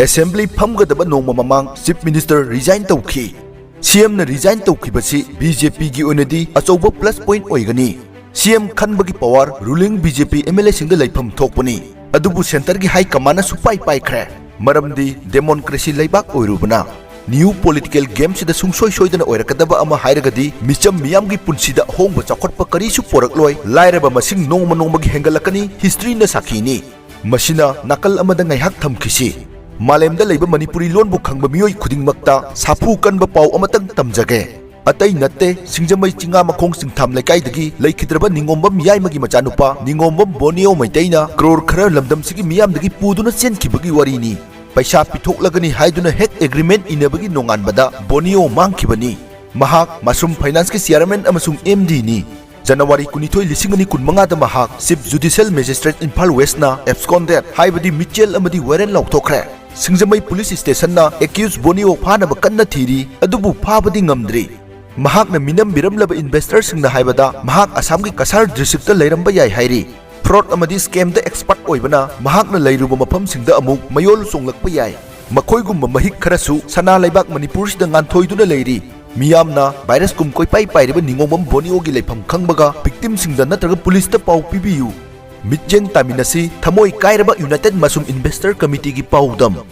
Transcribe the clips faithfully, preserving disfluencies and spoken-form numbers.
Assembly ꯐꯝꯒꯗꯕ ꯅꯣꯡꯃ ꯃꯃꯥꯡ chief minister resign ꯇꯧꯈꯤ꯫ ꯁꯤ ꯑꯦꯝꯅ ꯔꯤꯖꯥꯏꯟ ꯇꯧꯈꯤꯕꯁꯤ ꯕꯤ ꯖꯦ ꯄꯤꯒꯤ ꯑꯣꯏꯅꯗꯤ ꯑꯆꯧꯕ ꯄ꯭ꯂꯁ ꯄꯣꯏꯟꯠ ꯑꯣꯏꯒꯅꯤ꯫ ꯁꯤ ꯑꯦꯝ ꯈꯟꯕꯒꯤ power ruling B J P M L ꯑꯦꯁꯤꯡꯗ ꯂꯩꯐꯝ ꯊꯣꯛꯄꯅꯤ꯫ ꯑꯗꯨꯕꯨ ꯁꯦꯟꯇꯔꯒꯤ ꯍꯥꯏ ꯀꯃꯥꯟꯅ ꯁꯨꯄꯥꯏ ꯄꯥꯏꯈ꯭ꯔꯦ꯫ ꯃꯔꯝꯗꯤ ꯗꯦꯃꯣꯀ꯭ꯔꯦꯁꯤ ꯂꯩꯕꯥꯛ ꯑꯣꯏꯔꯨꯕꯅ꯫ ꯅ꯭ꯌꯨ ꯄꯣꯂꯤꯇꯤꯀꯦꯜ ꯒꯦꯝꯁꯤꯗ ꯁꯨꯡꯁꯣꯏ ꯁꯣꯏꯗꯅ ꯑꯣꯏꯔꯛꯀꯗꯕ ꯑꯃ ꯍꯥꯏꯔꯒꯗꯤ ꯃꯤꯆꯝ ꯃꯤꯌꯥꯝꯒꯤ ꯄꯨꯟꯁꯤꯗ ꯑꯍꯣꯡꯕ ꯆꯥꯎꯈꯠꯄ ꯀꯔꯤꯁꯨ ꯄꯣꯔꯛꯂꯣꯏ꯫ ꯂꯥꯏꯔꯕ ꯃꯁꯤꯡ ꯅꯣꯡꯃ ꯅꯣꯡꯃꯒꯤ ꯍꯦꯟꯒꯠꯂꯛꯀꯅꯤ꯫ ꯍꯤꯁꯇ꯭ꯔꯤꯅ ꯁꯥꯈꯤꯅꯤ꯫ ꯃꯁꯤꯅ ꯅꯥꯀꯜ ꯑꯃꯗ ꯉꯥꯏꯍꯥꯛ ꯊꯝꯈꯤꯁꯤ꯫ ꯃꯥꯂꯦꯝꯗ ꯂꯩꯕ ꯃꯅꯤꯄꯨꯔꯤ ꯂꯣꯟꯕꯨ ꯈꯪꯕ ꯃꯤꯑꯣꯏ ꯈꯨꯗꯤꯡꯃꯛꯇ ꯁꯥꯐꯨ ꯀꯟꯕ ꯄꯥꯎ ꯑꯃꯇꯪ ꯇꯝꯖꯒꯦ꯫ ꯑꯇꯩ ꯅꯠꯇꯦ, ꯁꯤꯡꯖꯃꯩ ꯆꯤꯡꯉꯥ ꯃꯈꯣꯡ ꯆꯤꯡꯊꯥꯝ ꯂꯩꯀꯥꯏꯗꯒꯤ ꯂꯩꯈꯤꯗ꯭ꯔꯕ ꯅꯤꯉꯣꯝꯕꯝ ꯌꯥꯏꯃꯒꯤ ꯃꯆꯥꯅꯨꯄꯥ ꯅꯤꯉꯣꯝꯕꯝ ꯕꯣꯅꯤꯌꯣ ꯃꯩꯇꯩꯅ ꯀ꯭ꯔꯣꯔ ꯈꯔ ꯂꯝꯗꯝꯁꯤꯒꯤ ꯃꯤꯌꯥꯝꯗꯒꯤ ꯄꯨꯗꯨꯅ ꯆꯦꯟꯈꯤꯕꯒꯤ ꯋꯥꯔꯤꯅꯤ꯫ ꯄꯩꯁꯥ ꯄꯤꯊꯣꯛꯂꯒꯅꯤ ꯍꯥꯏꯗꯨꯅ ꯍꯦꯛ ꯑꯦꯒ꯭ꯔꯤꯃꯦꯟꯠ ꯏꯅꯕꯒꯤ ꯅꯣꯡꯉꯥꯟꯕꯗ ꯕꯣꯅꯤꯌꯣ ꯃꯥꯡꯈꯤꯕꯅꯤ꯫ ꯃꯍꯥꯛ ꯃꯁꯔꯨꯝ ꯐꯥꯏꯅꯥꯟꯁꯀꯤ ꯆꯤꯌꯥꯔꯃꯦꯟ ꯑꯃꯁꯨꯡ ꯑꯦꯝ ꯗꯤꯅꯤ꯫ ꯖꯅꯋꯥꯔꯤ ꯀꯨꯟꯅꯤꯊꯣꯏ, ꯂꯤꯁꯤꯡ ꯑꯅꯤ ꯀꯨꯟꯃꯉꯥꯗ ꯃꯍꯥꯛ ꯆꯤꯐ ꯖꯨꯗꯤꯁꯤꯌꯦꯜ ꯃꯦꯖꯤꯁꯇ꯭ꯔꯦꯠ ꯏꯝꯐꯥꯜ ꯋꯦꯁ꯭ꯠꯅ ꯑꯦꯕꯁꯀꯣꯟꯗꯦꯗ ꯍꯥꯏꯕꯗꯤ ꯃꯤꯆꯦꯜ ꯑꯃꯗꯤ ꯋꯥꯔꯦꯟꯠ ꯂꯥꯎꯊꯣꯛꯈ꯭ꯔꯦ꯫ ꯁꯤꯡꯖꯃꯩ ꯄꯨꯂꯤꯁ ꯁ꯭ꯇꯦꯁꯟꯅ ꯑꯦꯀ꯭ꯌꯨꯖ ꯕꯣꯅꯤꯌꯣ ꯐꯥꯅꯕ ꯀꯟꯅ ꯊꯤꯔꯤ, ꯑꯗꯨꯕꯨ ꯐꯥꯕꯗꯤ ꯉꯝꯗ꯭ꯔꯤ꯫ ꯃꯍꯥꯛꯅ ꯃꯤꯅꯝꯕꯤꯔꯝꯂꯕ ꯏꯟꯚꯦꯁꯇꯔꯁꯤꯡꯅ ꯍꯥꯏꯕꯗ ꯃꯍꯥꯛ ꯑꯁꯥꯝꯒꯤ ꯀꯁꯥꯔ ꯗꯤꯁꯇ꯭ꯔꯤꯛꯇ ꯂꯩꯔꯝꯕ ꯌꯥꯏ ꯍꯥꯏꯔꯤ꯫ ꯐ꯭ꯔꯣꯗ ꯑꯃꯗꯤ ꯁ꯭ꯀꯦꯝꯗ ꯑꯦꯛꯁꯄꯔꯠ ꯑꯣꯏꯕꯅ ꯃꯍꯥꯛꯅ ꯂꯩꯔꯨꯕ ꯃꯐꯝꯁꯤꯡꯗ ꯑꯃꯨꯛ ꯃꯌꯣꯜ ꯆꯣꯡꯂꯛꯄ ꯌꯥꯏ꯫ ꯃꯈꯣꯏꯒꯨꯝꯕ ꯃꯍꯤꯛ ꯈꯔꯁꯨ ꯁꯅꯥ ꯂꯩꯕꯥꯛ ꯃꯅꯤꯄꯨꯔꯁꯤꯗ ꯉꯥꯟꯊꯣꯏꯗꯨꯅ ꯂꯩꯔꯤ꯫ ꯃꯤꯌꯥꯝꯅ ꯚꯥꯏꯔꯁꯀꯨꯝ ꯀꯣꯏꯄꯥꯏ ꯄꯥꯏꯔꯤꯕ ꯅꯤꯉꯣꯝꯕꯝ ꯕꯣꯅꯤꯌꯣꯒꯤ ꯂꯩꯐꯝ ꯈꯪꯕꯒ ꯚꯤꯛꯇꯤꯝꯁꯤꯡꯗ ꯅꯠꯇ꯭ꯔꯒ ꯄꯨꯂꯤꯁꯇ ꯄꯥꯎ ꯄꯤꯕꯤꯌꯨ꯫ ꯃꯤꯠꯌꯦꯡ ꯇꯥꯃꯤꯟꯅꯁꯤ, ꯊꯃꯣꯏ ꯀꯥꯏꯔꯕ ꯌꯨꯅꯥꯏꯇꯦꯗ ꯃꯁꯔꯨꯝ ꯏꯟꯚꯦꯁꯇꯔ ꯀꯃꯤꯇꯤꯒꯤ ꯄꯥꯎꯗꯝ꯫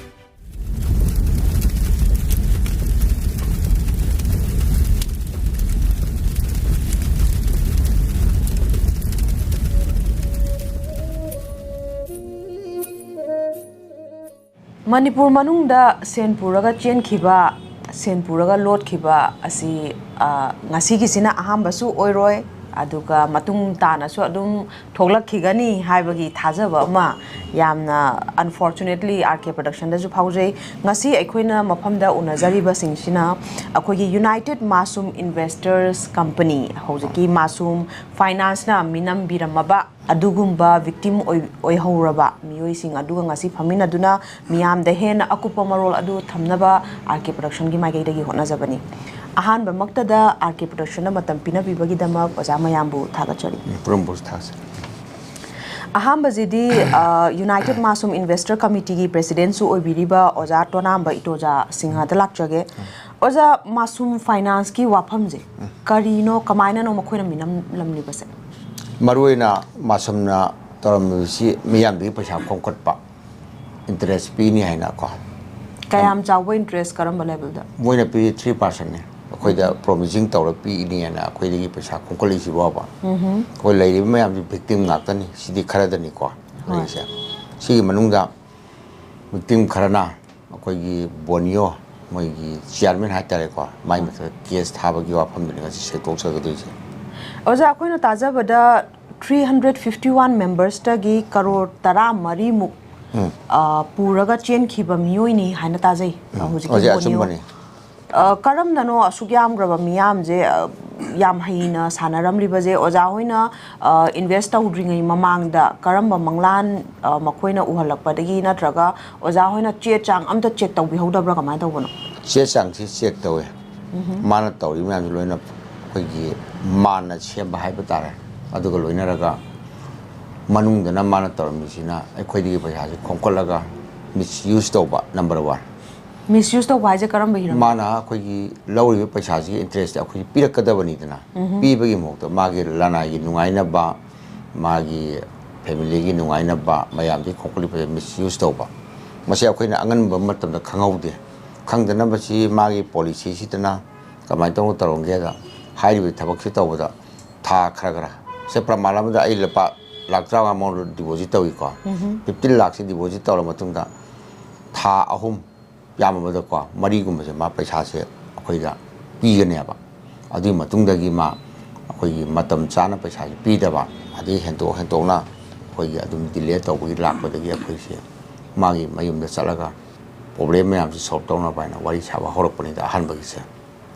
ꯃꯅꯤꯄꯨꯔ ꯃꯅꯨꯡꯗ ꯁꯦꯟ ꯄꯨꯔꯒ ꯆꯦꯟꯈꯤꯕ, ꯁꯦꯟ ꯄꯨꯔꯒ ꯂꯣꯠꯈꯤꯕ ꯑꯁꯤ, ꯑ, ꯉꯁꯤꯒꯤꯁꯤꯅ ꯑꯍꯥꯟꯕꯁꯨ ꯑꯣꯏꯔꯣꯏ, ꯑꯗꯨꯒ ꯃꯇꯨꯡ ꯇꯥꯅꯁꯨ ꯑꯗꯨꯝ ꯊꯣꯛꯂꯛꯈꯤꯒꯅꯤ ꯍꯥꯏꯕꯒꯤ ꯊꯥꯖꯕ ꯑꯃ ꯌꯥꯝꯅ unfortunately ꯑꯥꯔ ꯀꯦ ꯄ꯭ꯔꯗꯛꯁꯟꯗꯁꯨ ꯐꯥꯎꯖꯩ꯫ ꯉꯁꯤ ꯑꯩꯈꯣꯏꯅ ꯃꯐꯝꯗ ꯎꯅꯖꯔꯤꯕꯁꯤꯡꯁꯤꯅ ꯑꯩꯈꯣꯏꯒꯤ ꯌꯨꯅꯥꯏꯇꯦꯗ ꯃꯥꯁꯨꯝ ꯏꯟꯚꯦꯁꯇꯔꯁ ꯀꯝꯄꯅꯤ, ꯍꯧꯖꯤꯛꯀꯤ ꯃꯥꯁꯨꯝ ꯐꯥꯏꯅꯥꯟꯁꯅ ꯃꯤꯅꯝꯕꯤꯔꯝꯃꯕ ꯑꯗꯨꯒꯨꯝꯕ ꯚꯤꯛꯇꯤꯝ ꯑꯣꯏ-, ꯑꯣꯏꯍꯧꯔꯕ ꯃꯤꯑꯣꯏꯁꯤꯡ ꯑꯗꯨꯒ ꯉꯁꯤ ꯐꯝꯃꯤꯟꯅꯗꯨꯅ ꯃꯤꯌꯥꯝꯗ ꯍꯦꯟꯅ ꯑꯀꯨꯞꯄ ꯃꯔꯣꯜ ꯑꯗꯨ ꯊꯝꯅꯕ ꯑꯥꯔ ꯀꯦ ꯄ꯭ꯔꯗꯛꯁꯟꯒꯤ ꯃꯥꯏꯀꯩꯗꯒꯤ ꯍꯣꯠꯅꯖꯕꯅꯤ꯫ ꯑꯍꯥꯟꯕꯃꯛꯇꯗ ꯑꯥꯔ ꯀꯦ ꯄ꯭ꯔꯗꯛꯁꯟꯗ ꯃꯇꯝ ꯄꯤꯅꯕꯤꯕꯒꯤꯗꯃꯛ ꯑꯣꯖꯥ ꯃꯌꯥꯝꯕꯨ ꯊꯥꯒꯠꯆꯔꯤ꯫ ꯄꯨꯝꯅꯃꯛꯄꯨꯁꯨ ꯊꯥꯒꯠꯆꯔꯤ꯫ ꯑꯍꯥꯟꯕꯁꯤꯗꯤ, ꯑ, United Masum Investor Committeeꯒꯤ presidentꯁꯨ ꯑꯣꯏꯕꯤꯔꯤꯕ ꯑꯣꯖꯥ ꯇꯣꯅꯥꯝꯕ ꯏꯇꯣꯖꯥ ꯁꯤꯡꯍꯗ ꯂꯥꯛꯆꯒꯦ꯫ ꯑꯣꯖꯥ, ꯃꯥꯁꯨꯝ financeꯀꯤ ꯋꯥꯐꯝꯁꯦ ꯀꯔꯤꯅꯣ, ꯀꯃꯥꯏꯅꯅꯣ ꯃꯈꯣꯏꯅ ꯃꯤꯅꯝꯂꯝꯂꯤꯕꯁꯦ? ꯃꯔꯨꯑꯣꯏꯅ ꯃꯥꯁꯨꯝꯅ ꯇꯧꯔꯝꯃꯤꯕꯁꯤ ꯃꯤꯌꯥꯝꯗꯒꯤ ꯄꯩꯁꯥ ꯈꯣꯝꯀꯠꯄ, interest ꯄꯤꯅꯤ ꯍꯥꯏꯅ ꯀꯣ꯫ ꯀꯌꯥꯝ ꯆꯥꯎꯕ interest, ꯀꯔꯝꯕ levelꯗ? ꯃꯣꯏꯅ ꯄꯤꯔꯤ three percentꯅꯤ꯫ ꯑꯩꯈꯣꯏꯗ promising ꯇꯧꯔ ꯄꯤꯅꯤ ꯍꯥꯏꯅ ꯑꯩꯈꯣꯏꯗꯒꯤ ꯄꯩꯁꯥ ꯈꯣꯝꯀꯠꯂꯤꯁꯤꯕꯣꯕ꯫ ꯑꯩꯈꯣꯏ ꯂꯩꯔꯤꯕ ꯃꯌꯥꯝꯁꯤ victim ꯉꯥꯛꯇꯅꯤ꯫ ꯁꯤꯗꯤ ꯈꯔꯗꯅꯤꯀꯣ ꯂꯩꯔꯤꯁꯦ꯫ ꯁꯤꯒꯤ ꯃꯅꯨꯡꯗ victim ꯈꯔꯅ ꯑꯩꯈꯣꯏꯒꯤ ꯕꯣꯅꯤꯌꯣ, ꯃꯣꯏꯒꯤ chairman ꯍꯥꯏꯇꯥꯔꯦꯀꯣ, ꯃꯥꯏ ꯃꯊꯛꯇ case ꯊꯥꯕꯒꯤ ꯋꯥꯐꯝꯗꯨꯅꯤ ꯉꯁꯤ ꯁꯦꯡꯗꯣꯛꯆꯒꯗꯣꯏꯁꯦ꯫ ꯑꯣꯖꯥ, ꯑꯩꯈꯣꯏꯅ ꯇꯥꯖꯕꯗ three hundred fifty one membersꯇꯒꯤ crore ꯇꯔꯥꯃꯔꯤꯃꯨꯛ, ꯑ, ꯄꯨꯔꯒ ꯆꯦꯟꯈꯤꯕ ꯃꯤꯑꯣꯏꯅꯤ ꯍꯥꯏꯅ ꯇꯥꯖꯩ꯫ ꯑ, ꯍꯧꯖꯤꯛꯀꯤ ꯑꯣꯖꯥ, ꯕꯣꯅꯤꯌꯣ꯫ ꯑꯆꯨꯝꯕꯅꯤ꯫ ꯑ, ꯀꯔꯝꯅꯅꯣ ꯑꯁꯨꯛ ꯌꯥꯝꯈ꯭ꯔꯕ ꯃꯤꯌꯥꯝꯁꯦ, ꯑ, ꯌꯥꯝ ꯍꯩꯅ ꯁꯥꯟꯅꯔꯝꯂꯤꯕꯁꯦ? ꯑꯣꯖꯥ ꯍꯣꯏꯅ, ꯑ, invest ꯇꯧꯗ꯭ꯔꯤꯉꯩ ꯃꯃꯥꯡꯗ ꯀꯔꯝꯕ ꯃꯪꯂꯥꯟ, ꯑ, ꯃꯈꯣꯏꯅ ꯎꯍꯜꯂꯛꯄꯗꯒꯤ, ꯅꯠꯇ꯭ꯔꯒ ꯑꯣꯖꯥ ꯍꯣꯏꯅ ꯆꯦ ꯆꯥꯡ ꯑꯝꯇ check ꯇꯧꯕꯤꯍꯧꯗꯕ꯭ꯔꯥ, ꯀꯃꯥꯏꯅ ꯇꯧꯕꯅꯣ? ꯆꯦ ꯆꯥꯡꯁꯤ check ꯇꯧꯋꯦ꯫ ꯃꯥꯅ ꯇꯧꯔꯤ ꯃꯌꯥꯝꯁꯤ ꯂꯣꯏꯅ ꯑꯩꯈꯣꯏꯒꯤ ꯃꯥꯟꯅ ꯁꯦꯝꯕ ꯍꯥꯏꯕ ꯇꯥꯔꯦ꯫ ꯑꯗꯨꯒ ꯂꯣꯏꯅꯔꯒ ꯃꯅꯨꯡꯗꯅ ꯃꯥꯅ ꯇꯧꯔꯝꯃꯤꯁꯤꯅ ꯑꯩꯈꯣꯏꯗꯒꯤ ꯄꯩꯁꯥꯁꯤ ꯈꯣꯝꯀꯠꯂꯒ misuse ꯇꯧꯕ, number one꯫ Misuse ꯇꯧꯕ ꯍꯥꯏꯁꯦ ꯀꯔꯝꯕ ꯍꯤꯔꯝ? ꯃꯥꯅ ꯑꯩꯈꯣꯏꯒꯤ ꯂꯧꯔꯤꯕ ꯄꯩꯁꯥꯁꯤꯒꯤ interestꯁꯦ ꯑꯩꯈꯣꯏ ꯄꯤꯔꯛꯀꯗꯕꯅꯤꯗꯅ, ꯄꯤꯕꯒꯤ ꯃꯍꯨꯠꯇ ꯃꯥꯒꯤ ꯂꯅꯥꯏꯒꯤ ꯅꯨꯡꯉꯥꯏꯅꯕ, ꯃꯥꯒꯤ familyꯒꯤ ꯅꯨꯡꯉꯥꯏꯅꯕ, ꯃꯌꯥꯝꯗꯒꯤ ꯈꯣꯝꯀꯠꯂꯤꯕ ꯄꯩꯁꯥ misuse ꯇꯧꯕ, ꯃꯁꯤ ꯑꯩꯈꯣꯏꯅ ꯑꯉꯟꯕ ꯃꯇꯝꯗ ꯈꯪꯍꯧꯗꯦ꯫ ꯈꯪꯗꯅꯕꯁꯤ ꯃꯥꯒꯤ policyꯁꯤꯗꯅ ꯀꯃꯥꯏꯅ ꯇꯧꯅ ꯇꯧꯔꯝꯒꯦꯗ, ꯍꯥꯏꯔꯤꯕ ꯊꯕꯛꯁꯤ ꯇꯧꯕꯗ ꯊꯥ ꯈꯔ ꯈꯔ, ꯁꯦ, ꯄ꯭ꯔꯃꯥꯟ ꯑꯃꯗ ꯑꯩ ꯂꯨꯄꯥ ꯂꯥꯛ ꯇꯔꯥꯃꯉꯥ ꯃꯉꯣꯟꯗ deposit ꯇꯧꯏꯀꯣ꯫ Fifteen ꯂꯥꯛꯁꯤ deposit ꯇꯧꯔ ꯃꯇꯨꯡꯗ ꯊꯥ ꯑꯍꯨꯝ ꯌꯥꯝꯃꯕꯗꯀꯣ, ꯃꯔꯤꯒꯨꯝꯕꯁꯦ ꯃꯥ ꯄꯩꯁꯥꯁꯦ ꯑꯩꯈꯣꯏꯗ ꯄꯤꯒꯅꯦꯕ꯫ ꯑꯗꯨꯒꯤ ꯃꯇꯨꯡꯗꯒꯤ ꯃꯥ ꯑꯩꯈꯣꯏꯒꯤ ꯃꯇꯝ ꯆꯥꯅ ꯄꯩꯁꯥꯁꯦ ꯄꯤꯗꯕ, ꯑꯗꯩ ꯍꯦꯟꯗꯣꯛ ꯍꯦꯟꯗꯣꯛꯅ ꯑꯩꯈꯣꯏꯒꯤ ꯑꯗꯨꯝ delay ꯇꯧꯕꯒꯤ ꯂꯥꯛꯄꯗꯒꯤ ꯑꯩꯈꯣꯏꯁꯦ ꯃꯥꯒꯤ ꯃꯌꯨꯝꯗ ꯆꯠꯂꯒ problem ꯃꯌꯥꯝꯁꯦ solve ꯇꯧꯅꯕ ꯍꯥꯏꯅ ꯋꯥꯔꯤ ꯁꯥꯕ ꯍꯧꯔꯛꯄꯅꯤꯗ ꯑꯍꯥꯟꯕꯒꯤꯁꯦ꯫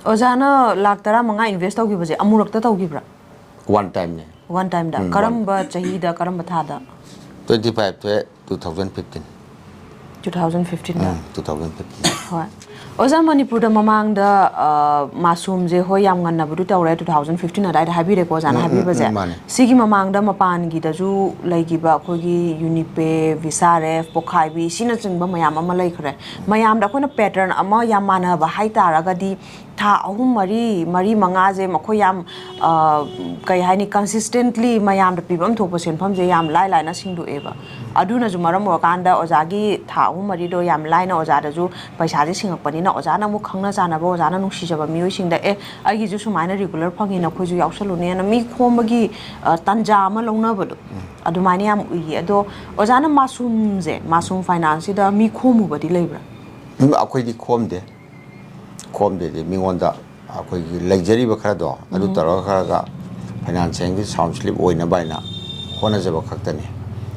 ꯑꯣꯖꯥꯅ ꯂꯥꯛ ꯇꯔꯥꯃꯉꯥ invest ꯇꯧꯈꯤꯕꯁꯦ ꯑꯃꯨꯔꯛꯇ ꯇꯧꯈꯤꯕ꯭ꯔꯥ? One timeꯅꯦ꯫ One timeꯗ? ꯎꯝ, one ꯀꯔꯝꯕ ꯆꯍꯤꯗ, ꯀꯔꯝꯕ ꯊꯥꯗ? Twenty five ꯊꯣꯛꯑꯦ, two thousand fifteen꯫ Two thousand fifteenꯗ? ꯎꯝ, two thousand fifteen꯫ ꯍꯣꯏ꯫ ꯑꯣꯖꯥ, ꯃꯅꯤꯄꯨꯔꯗ ꯃꯃꯥꯡꯗ, ꯑ, ꯃꯥꯁꯨꯝꯁꯦ, ꯍꯣꯏ, ꯌꯥꯝ ꯉꯟꯅꯕꯨꯗꯤ ꯇꯧꯔꯦ, two thousand fifteen ꯑꯗꯥꯏꯗ ꯍꯥꯏꯕꯤꯔꯦꯀꯣ ꯑꯣꯖꯥꯅ ꯎꯝ, ꯎꯝ, ꯍꯥꯏꯕꯤꯕꯁꯦ꯫ ꯎꯝ, ꯃꯥꯅꯦ꯫ ꯁꯤꯒꯤ ꯃꯃꯥꯡꯗ ꯃꯄꯥꯟꯒꯤꯗꯁꯨ ꯂꯩꯈꯤꯕ ꯑꯩꯈꯣꯏꯒꯤ ꯌꯨꯅꯤꯄꯦ, ꯚꯤꯁꯥꯔꯦꯐ, ꯄꯣꯈꯥꯏꯕꯤ, ꯁꯤꯅꯆꯤꯡꯕ ꯃꯌꯥꯝ ꯑꯃ ꯂꯩꯈ꯭ꯔꯦ꯫ ꯃꯌꯥꯝꯗ ꯑꯩꯈꯣꯏꯅ pattern ꯑꯃ ꯌꯥꯝ ꯃꯥꯟꯅꯕ ꯍꯥꯏꯇꯥꯔꯒꯗꯤ, ꯊꯥ ꯑꯍꯨꯝ, ꯃꯔꯤ, ꯃꯔꯤ, ꯃꯉꯥꯁꯦ ꯃꯈꯣꯏ ꯌꯥꯝ, ꯑ, ꯀꯩ ꯍꯥꯏꯅꯤ, consistently ꯃꯌꯥꯝꯗ ꯄꯤꯐꯝ ꯊꯣꯛꯄ ꯁꯦꯟꯐꯝꯁꯦ ꯌꯥꯝ ꯂꯥꯏ ꯂꯥꯏꯅ ꯁꯤꯡꯗꯣꯛꯑꯦꯕ꯫ ꯑꯗꯨꯅꯁꯨ ꯃꯔꯝ ꯑꯣꯏꯔꯀꯥꯟꯗ ꯑꯣꯖꯥꯒꯤ ꯊꯥ ꯑꯍꯨꯝ ꯃꯔꯤꯗꯣ ꯌꯥꯝ ꯂꯥꯏꯅ ꯑꯣꯖꯥꯗꯁꯨ ꯄꯩꯁꯥꯁꯦ ꯁꯤꯡꯉꯛꯄꯅꯤꯅ, ꯑꯣꯖꯥꯅ ꯑꯃꯨꯛ ꯈꯪꯅ ꯆꯥꯟꯅꯕ, ꯑꯣꯖꯥꯅ ꯅꯨꯡꯁꯤꯖꯕ ꯃꯤꯑꯣꯏꯁꯤꯡꯗ, "ꯑꯦ, ꯑꯩꯒꯤꯁꯨ ꯁꯨꯃꯥꯏꯅ regular ꯐꯪꯉꯤ, ꯅꯈꯣꯏꯁꯨ ꯌꯥꯎꯁꯜꯂꯨꯅꯦꯅ" ꯃꯤ ꯈꯣꯝꯕꯒꯤ, ꯑ, ꯇꯥꯟꯖꯥ ꯑꯃ ꯂꯧꯅꯕꯗꯣ, ꯑꯗꯨꯃꯥꯏꯅ ꯌꯥꯝ ꯎꯏꯌꯦ꯫ ꯑꯗꯣ ꯑꯣꯖꯥꯅ ꯃꯥꯁꯨꯝꯁꯦ, ꯃꯥꯁꯨꯝ ꯐꯥꯏꯅꯥꯟꯁꯁꯤꯗ ꯃꯤ ꯈꯣꯝꯃꯨꯕꯗꯤ ꯂꯩꯕ꯭ꯔꯥ? ꯎꯝ, ꯑꯩꯈꯣꯏꯗꯤ ꯈꯣꯝꯗꯦ꯫ ꯈꯣꯝꯗꯦꯗꯤ ꯃꯤꯉꯣꯟꯗ ꯑꯩꯈꯣꯏꯒꯤ ꯂꯩꯖꯔꯤꯕ ꯈꯔꯗꯣ ꯑꯗꯨ ꯎꯝ꯫ ꯇꯧꯔꯒ ꯈꯔꯒ financialꯒꯤ sound sleep ꯑꯣꯏꯅꯕ ꯍꯥꯏꯅ ꯍꯣꯠꯅꯖꯕ ꯈꯛꯇꯅꯤ꯫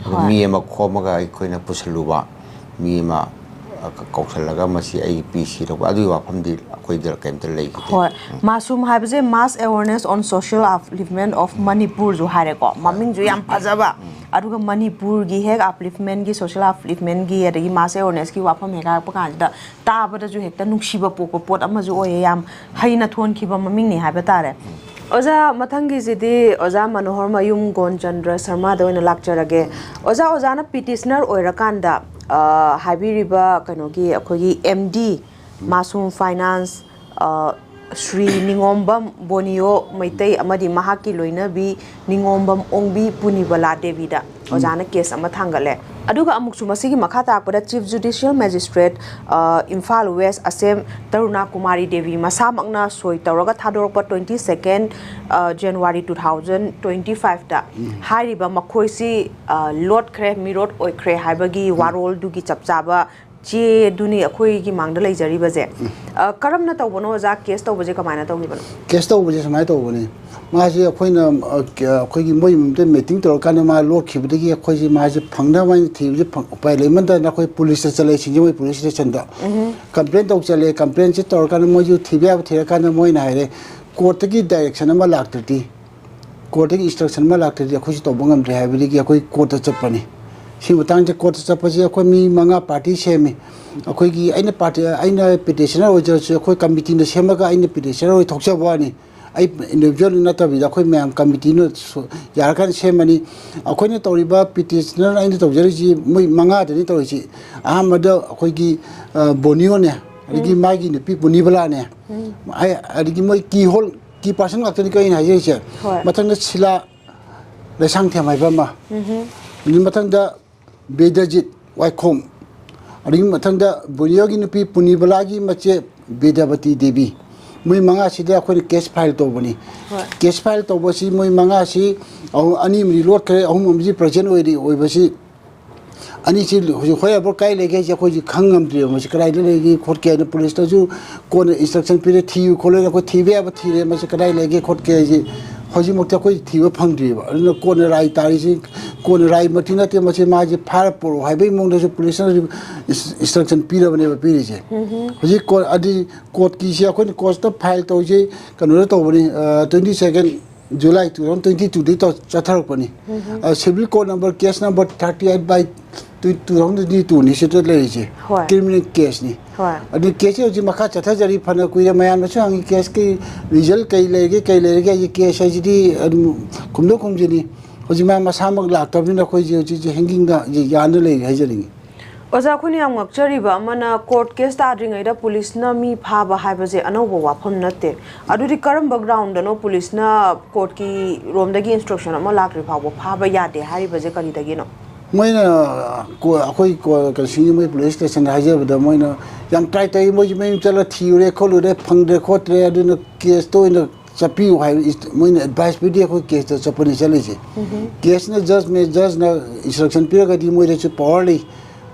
ꯑꯗꯨ ꯍꯣꯏ꯫ ꯃꯤ ꯑꯃ ꯈꯣꯝꯃꯒ ꯑꯩꯈꯣꯏꯅ ꯄꯨꯁꯤꯜꯂꯨꯕ, ꯃꯤ ꯑꯃ, ꯑ, ꯀ-, ꯀꯧꯁꯜꯂꯒ ꯃꯁꯤ ꯑꯩ ꯄꯤ ꯁꯤ ꯂꯧꯕ, ꯑꯗꯨꯒꯤ ꯋꯥꯐꯝꯗꯤ ꯑꯩꯈꯣꯏꯗ ꯀꯩꯝꯇ ꯂꯩꯈꯤꯗꯦ꯫ ꯍꯣꯏ꯫ ꯎꯝ꯫ ꯃꯥꯁꯨꯝ ꯍꯥꯏꯕꯁꯦ Mass Awareness on Social Upliftment of Manipurꯁꯨ ꯍꯥꯏꯔꯦꯀꯣ꯫ ꯍꯣꯏ꯫ ꯃꯃꯤꯡꯁꯨ ꯌꯥꯝ ꯐꯖꯕ꯫ ꯎꯝ꯫ ꯑꯗꯨꯒ ꯃꯅꯤꯄꯨꯔꯒꯤ ꯍꯦꯛ upliftmentꯀꯤ, social upliftmentꯀꯤ, ꯑꯗꯒꯤ mass awarenessꯀꯤ ꯋꯥꯐꯝ ꯍꯦꯛ ꯍꯥꯏꯔꯛꯄ ꯀꯥꯟꯁꯤꯗ ꯇꯥꯕꯗꯁꯨ ꯍꯦꯛꯇ ꯅꯨꯡꯁꯤꯕ ꯄꯣꯛꯄ ꯄꯣꯠ ꯑꯃꯁꯨ ꯑꯣꯏꯌꯦ꯫ ꯌꯥꯝ ꯍꯩꯅ ꯊꯣꯟꯈꯤꯕ ꯃꯃꯤꯡꯅꯤ ꯍꯥꯏꯕ ꯇꯥꯔꯦ꯫ ꯑꯣꯖꯥ, ꯃꯊꯪꯒꯤꯁꯤꯗꯤ ꯑꯣꯖꯥ ꯃꯅꯣꯍꯔ ꯃꯌꯨꯝ ꯒꯣꯟꯆꯟꯗ꯭ꯔ ꯁꯔꯃꯥꯗ ꯑꯣꯏꯅ ꯂꯥꯛꯆꯔꯒꯦ꯫ ꯑꯣꯖꯥ, ꯑꯣꯖꯥꯅ petitioner ꯑꯣꯏꯔꯀꯥꯟꯗ, ꯑ, ꯍꯥꯏꯕꯤꯔꯤꯕ ꯀꯩꯅꯣꯒꯤ ꯑꯩꯈꯣꯏꯒꯤ M D ꯃꯥꯁꯨꯝ ꯐꯥꯏꯅꯥꯟꯁ, ꯑ, ꯁ꯭ꯔꯤ ꯅꯤꯉꯣꯝꯕꯝ ꯕꯣꯅꯤꯌꯣ ꯃꯩꯇꯩ ꯑꯃꯗꯤ ꯃꯍꯥꯛꯀꯤ ꯂꯣꯏꯅꯕꯤ ꯅꯤꯉꯣꯝꯕꯝ ꯑꯣꯡꯕꯤ ꯄꯨꯅꯤꯕꯂꯥ ꯗꯦꯕꯤꯗ ꯑꯣꯖꯥꯅ case ꯑꯃ ꯊꯥꯡꯒꯠꯂꯦ꯫ ꯑꯗꯨꯒ ꯑꯃꯨꯛꯁꯨ ꯃꯁꯤꯒꯤ ꯃꯈꯥ ꯇꯥꯔꯛꯄꯗ Chief Judicial Magistrate, ꯑ, ꯏꯝꯐꯥꯜ West ꯑꯁꯦꯝ ꯇꯔꯨꯅꯥ ꯀꯨꯃꯥꯔꯤ ꯗꯦꯕꯤ ꯃꯁꯥꯃꯛꯅ ꯁꯣꯏ ꯇꯧꯔꯒ ꯊꯥꯗꯣꯔꯛꯄ twenty second, ꯑ, January two thousand twenty fiveꯇ ꯎꯝ꯫ ꯍꯥꯏꯔꯤꯕ ꯃꯈꯣꯏꯁꯤ, ꯑ, ꯂꯣꯠꯈ꯭ꯔꯦ, ꯃꯤꯔꯣꯠ ꯑꯣꯏꯈ꯭ꯔꯦ ꯍꯥꯏꯕꯒꯤ ꯎꯝ꯫ ꯋꯥꯔꯣꯜꯗꯨꯒꯤ ꯆꯞ ꯆꯥꯕ ꯆꯦꯗꯨꯅꯤ ꯑꯩꯈꯣꯏꯒꯤ ꯃꯥꯡꯗ ꯂꯩꯖꯔꯤꯕꯁꯦ꯫ ꯎꯝ꯫ ꯑ, ꯀꯔꯝꯅ ꯇꯧꯕꯅꯣ ꯑꯣꯖꯥ? Case ꯇꯧꯕꯁꯦ ꯀꯃꯥꯏꯅ ꯇꯧꯈꯤꯕꯅꯣ? Case ꯇꯧꯕꯁꯦ ꯁꯨꯃꯥꯏꯅ ꯇꯧꯕꯅꯤ꯫ ꯃꯥꯁꯦ ꯑꯩꯈꯣꯏꯅ, ꯑ, ꯀ-, ꯑꯩꯈꯣꯏꯒꯤ ꯃꯣꯏ ꯌꯨꯝꯗ meeting ꯇꯧꯔꯀꯥꯟꯗ ꯃꯥ ꯂꯣꯠꯈꯤꯕꯗꯒꯤ ꯑꯩꯈꯣꯏꯁꯦ ꯃꯥꯁꯦ ꯐꯪꯅꯕ ꯍꯥꯏꯅ ꯊꯤꯕꯁꯦ ꯐꯪ-, ꯎꯄꯥꯏ ꯂꯩꯃꯟꯗꯗꯅ ꯑꯩꯈꯣꯏ policeꯇ ꯆꯠꯂꯦ, ꯁꯤꯡꯖꯃꯩ police stationꯗ꯫ ꯎꯝ꯫ Complain ꯇꯧ ꯆꯠꯂꯦ꯫ Complainꯁꯦ ꯇꯧꯔꯀꯥꯟꯗ ꯃꯣꯏꯁꯨ ꯊꯤꯕ ꯌꯥꯕ ꯊꯤꯔꯀꯥꯟꯗ ꯃꯣꯏꯅ ꯍꯥꯏꯔꯦ, courtꯇꯒꯤ direction ꯑꯃ ꯂꯥꯛꯇ꯭ꯔꯗꯤ, courtꯇꯒꯤ instruction ꯑꯃ ꯂꯥꯛꯇ꯭ꯔꯗꯤ ꯑꯩꯈꯣꯏꯁꯨ ꯇꯧꯕ ꯉꯝꯗ꯭ꯔꯦ ꯍꯥꯏꯕꯗꯒꯤ ꯑꯩꯈꯣꯏ courtꯇ ꯆꯠꯄꯅꯤ꯫ ꯁꯤ ꯃꯇꯥꯡꯁꯦ ꯀꯣꯔꯠꯇ ꯆꯠꯄꯁꯦ ꯑꯩꯈꯣꯏ ꯃꯤ ꯃꯉꯥ ꯄꯥꯔꯇꯤ ꯁꯦꯝꯃꯤ꯫ ꯑꯩꯈꯣꯏꯒꯤ ꯑꯩꯅ ꯄꯥꯔꯇꯤ, ꯑꯩꯅ ꯄꯤꯇꯤꯁꯅꯔ ꯑꯣꯏꯖꯔꯁꯨ ꯑꯩꯈꯣꯏ ꯀꯃꯤꯇꯤꯅ ꯁꯦꯝꯃꯒ ꯑꯩꯅ ꯄꯤꯇꯤꯁꯅꯔ ꯑꯣꯏ ꯊꯣꯛꯆꯕ ꯋꯥꯅꯤ꯫ ꯑꯩ ꯏꯟꯗꯤꯕꯤꯖꯨꯋꯦꯜ ꯅꯠꯇꯕꯤꯗ ꯑꯩꯈꯣꯏ ꯃꯌꯥꯝ ꯀꯃꯤꯇꯤꯅ ꯁꯨ-, ꯌꯥꯔꯀꯥꯟꯗ ꯁꯦꯝꯃꯅꯤ꯫ ꯑꯩꯈꯣꯏꯅ ꯇꯧꯔꯤꯕ ꯄꯤꯇꯤꯁꯅꯔ ꯑꯩꯅ ꯇꯧꯖꯔꯤꯁꯤ ꯃꯣꯏ ꯃꯉꯥꯗꯅꯤ ꯇꯧꯔꯤꯁꯤ꯫ ꯑꯍꯥꯟꯕꯗ ꯑꯩꯈꯣꯏꯒꯤ, ꯑ, ꯕꯣꯅꯤꯌꯣꯅꯦ, ꯑꯗꯒꯤ ꯎꯝ꯫ ꯃꯥꯒꯤ ꯅꯨꯄꯤ ꯄꯨꯅꯤꯕꯂꯥꯅꯦ꯫ ꯎꯝ꯫ ꯑꯩ, ꯑꯗꯒꯤ ꯃꯣꯏ ꯀꯤ ꯍꯣꯜ, ꯀꯤ ꯄꯥꯔꯁꯟ ꯉꯥꯛꯇꯅꯤ ꯀꯩꯅ ꯍꯥꯏꯖꯔꯤꯁꯦ꯫ ꯍꯣꯏ꯫ ꯃꯊꯪꯗ ꯁꯤꯂꯥ ꯂꯩꯁꯥꯡꯊꯦꯝ ꯍꯥꯏꯕ ꯑꯃ꯫ ꯎꯝꯍꯨꯝ꯫ ꯑꯗꯨ ꯃꯊꯪꯗ ꯕꯤꯗ꯭ꯌꯖꯤꯠ ꯋꯥꯏꯈꯣꯝ, ꯑꯗꯨꯒꯤ ꯃꯊꯪꯗ ꯕꯣꯅꯤꯌꯣꯒꯤ ꯅꯨꯄꯤ ꯄꯨꯅꯤꯕꯂꯥꯒꯤ ꯃꯆꯦ ꯕꯤꯗ꯭ꯌꯥꯕꯇꯤ ꯗꯦꯕꯤ, ꯃꯣꯏ ꯃꯉꯥꯁꯤꯗ ꯑꯩꯈꯣꯏꯅ ꯀꯦꯁ ꯐꯥꯏꯜ ꯇꯧꯕꯅꯤ꯫ ꯍꯣꯏ꯫ ꯀꯦꯁ ꯐꯥꯏꯜ ꯇꯧꯕꯁꯤ ꯃꯣꯏ ꯃꯉꯥꯁꯤ ꯑꯍꯨꯝ, ꯑꯅꯤ ꯑꯃꯗꯤ ꯂꯣꯠꯈ꯭ꯔꯦ, ꯑꯍꯨꯝ ꯑꯃꯗꯤ ꯄ꯭ꯔꯖꯦꯟ ꯑꯣꯏꯔꯤ, ꯑꯣꯏꯕꯁꯤ ꯑꯅꯤꯁꯤ ꯍꯧꯖꯤꯛ ꯍꯣꯏ ꯑꯕꯣ ꯀꯥꯏ ꯂꯩꯒꯦ ꯍꯥꯏꯁꯦ ꯑꯩꯈꯣꯏꯁꯤ ꯈꯪ ꯉꯝꯗ꯭ꯔꯤꯕ, ꯃꯁꯤ ꯀꯗꯥꯏꯗ ꯂꯩꯒꯦ ꯈꯣꯠꯀꯦ ꯍꯥꯏꯅ ꯄꯨꯂꯤꯁꯇꯁꯨ ꯀꯣꯟꯅ ꯏꯟꯁꯇ꯭ꯔꯛꯁꯟ ꯄꯤꯔꯦ, ꯊꯤꯌꯨ ꯈꯣꯠꯂꯨ, ꯑꯩꯈꯣꯏ ꯊꯤꯕ ꯌꯥꯕ ꯊꯤꯔꯦ, ꯃꯁꯤ ꯀꯗꯥꯏ ꯂꯩꯒꯦ ꯈꯣꯠꯀꯦ ꯍꯥꯏꯁꯤ ꯍꯧꯖꯤꯛꯃꯛꯇꯤ ꯑꯩꯈꯣꯏ ꯊꯤꯕ ꯐꯪꯗ꯭ꯔꯤꯕ꯫ ꯑꯗꯨꯅ ꯀꯣꯟꯅ ꯔꯥꯏ ꯇꯥꯔꯤꯁꯤ, ꯀꯣꯟꯅ ꯔꯥꯏꯃꯛꯇꯤ ꯅꯠꯇꯦ, ꯃꯁꯤ ꯃꯥꯁꯦ ꯐꯥꯔ ꯄꯨꯔꯛꯑꯣ ꯍꯥꯏꯕꯒꯤ ꯃꯑꯣꯡꯗꯁꯨ ꯄꯨꯂꯤꯁꯅ ꯏꯟꯁ-, ꯏꯟꯁꯇ꯭ꯔꯛꯁꯟ ꯄꯤꯔꯕꯅꯦꯕ ꯄꯤꯔꯤꯁꯦ꯫ ꯎꯝꯍꯨꯝ꯫ ꯍꯧꯖꯤꯛ ꯀꯣꯔꯠ, ꯑꯗꯤ ꯀꯣꯔꯠꯀꯤꯁꯤ ꯑꯩꯈꯣꯏꯅ ꯀꯣꯔꯠꯇ ꯐꯥꯏꯜ ꯇꯧꯔꯤꯁꯦ ꯀꯩꯅꯣꯗ ꯇꯧꯕꯅꯤ, ꯑ, twenty second July two thousand twenty ꯇꯨꯗꯒꯤ ꯇꯧ-, ꯆꯠꯊꯔꯛꯄꯅꯤ꯫ ꯎꯝꯍꯨꯝ꯫ ꯑ, civil court number, case number thirty eight by two thousand twenty ꯇꯨꯅꯤ ꯁꯤꯗ ꯂꯩꯔꯤꯁꯦ꯫ ꯍꯣꯏ꯫ ꯀ꯭ꯔꯤꯃꯤꯅꯦꯜ ꯀꯦꯁꯅꯤ꯫ ꯍꯣꯏ꯫ ꯑꯗꯨ ꯀꯦꯁꯁꯤ ꯍꯧꯖꯤꯛ ꯃꯈꯥ ꯆꯠꯊꯖꯔꯤ, ꯐꯅ ꯀꯨꯏꯔꯦ꯫ ꯃꯌꯥꯝꯅꯁꯨ ꯍꯪꯉꯤ, "ꯀꯦꯁꯀꯤ ꯔꯤꯖꯜ ꯀꯩ ꯂꯩꯔꯒꯦ, ꯀꯩ ꯂꯩꯔꯒꯦ?" ꯑꯩꯁꯦ ꯀꯦꯁ ꯍꯥꯏꯁꯤꯗꯤ ꯑꯗꯨꯝ ꯈꯨꯝꯗꯣꯛ ꯈꯨꯝꯖꯤꯟꯅꯤ꯫ ꯍꯧꯖꯤꯛ ꯃꯥ ꯃꯁꯥꯃꯛ ꯂꯥꯛꯇꯕꯅꯤꯅ ꯑꯩꯈꯣꯏꯁꯦ ꯍꯧꯖꯤꯛꯁꯦ ꯍꯦꯡꯒꯤꯡꯗ ꯍꯧꯖꯤꯛ ꯌꯥꯟꯗ ꯂꯩꯔꯤ ꯍꯥꯏꯖꯅꯤꯡꯉꯤ꯫ ꯑꯣꯖꯥ, ꯑꯩꯈꯣꯏꯅ ꯌꯥꯝ ꯉꯛꯆꯔꯤꯕ ꯑꯃꯅ, ꯀꯣꯔꯠ ꯀꯦꯁ ꯇꯥꯗ꯭ꯔꯤꯉꯩꯗ ꯄꯨꯂꯤꯁꯅ ꯃꯤ ꯐꯥꯕ ꯍꯥꯏꯕꯁꯦ ꯑꯅꯧꯕ ꯋꯥꯐꯝ ꯅꯠꯇꯦ꯫ ꯑꯗꯨꯗꯤ ꯀꯔꯝꯕ ꯒ꯭ꯔꯥꯎꯟꯗꯅꯣ ꯄꯨꯂꯤꯁꯅ ꯀꯣꯔꯠꯀꯤ ꯔꯣꯝꯗꯒꯤ ꯏꯟꯁꯇ꯭ꯔꯛꯁꯟ ꯑꯃ ꯂꯥꯛꯇ꯭ꯔꯤ ꯐꯥꯎꯕ ꯐꯥꯕ ꯌꯥꯗꯦ ꯍꯥꯏꯔꯤꯕꯁꯦ ꯀꯔꯤꯗꯒꯤꯅꯣ? ꯃꯣꯏꯅ ꯀꯣ-, ꯑꯩꯈꯣꯏ ꯀꯣ-, ꯀꯛꯆꯤꯡꯒꯤ ꯃꯣꯏ ꯄꯨꯂꯤꯁ ꯁ꯭ꯇꯦꯁꯟꯗ ꯍꯥꯏꯖꯕꯗ, ꯃꯣꯏꯅ ꯌꯥꯝ ꯇ꯭ꯔꯥꯏ ꯇꯧꯏ, ꯃꯣꯏꯁꯨ ꯃꯌꯨꯝ ꯆꯠꯂ ꯊꯤꯔꯨꯔꯦ ꯈꯣꯠꯂꯨꯔꯦ, ꯐꯪꯗ꯭ꯔꯦ ꯈꯣꯠꯇ꯭ꯔꯦ, ꯑꯗꯨꯅ ꯀꯦꯁꯇ ꯑꯣꯏꯅ ꯆꯠꯄꯤꯌꯨ ꯍꯥꯏꯕ ꯏꯁ-, ꯃꯣꯏꯅ ꯑꯦꯗꯚꯥꯏꯁ ꯄꯤꯗꯦ, ꯑꯩꯈꯣꯏ ꯀꯦꯁꯇ ꯆꯠꯄꯅꯤ ꯆꯠꯂꯤꯁꯦ꯫ ꯎꯝꯍꯨꯝ꯫ ꯀꯦꯁꯅ ꯖꯁꯃꯦ, ꯖꯁꯅ ꯏꯟꯁꯇ꯭ꯔꯛꯁꯟ ꯄꯤꯔꯒꯗꯤ ꯃꯣꯏꯗꯁꯨ ꯄꯋꯥꯔ ꯂꯩ꯫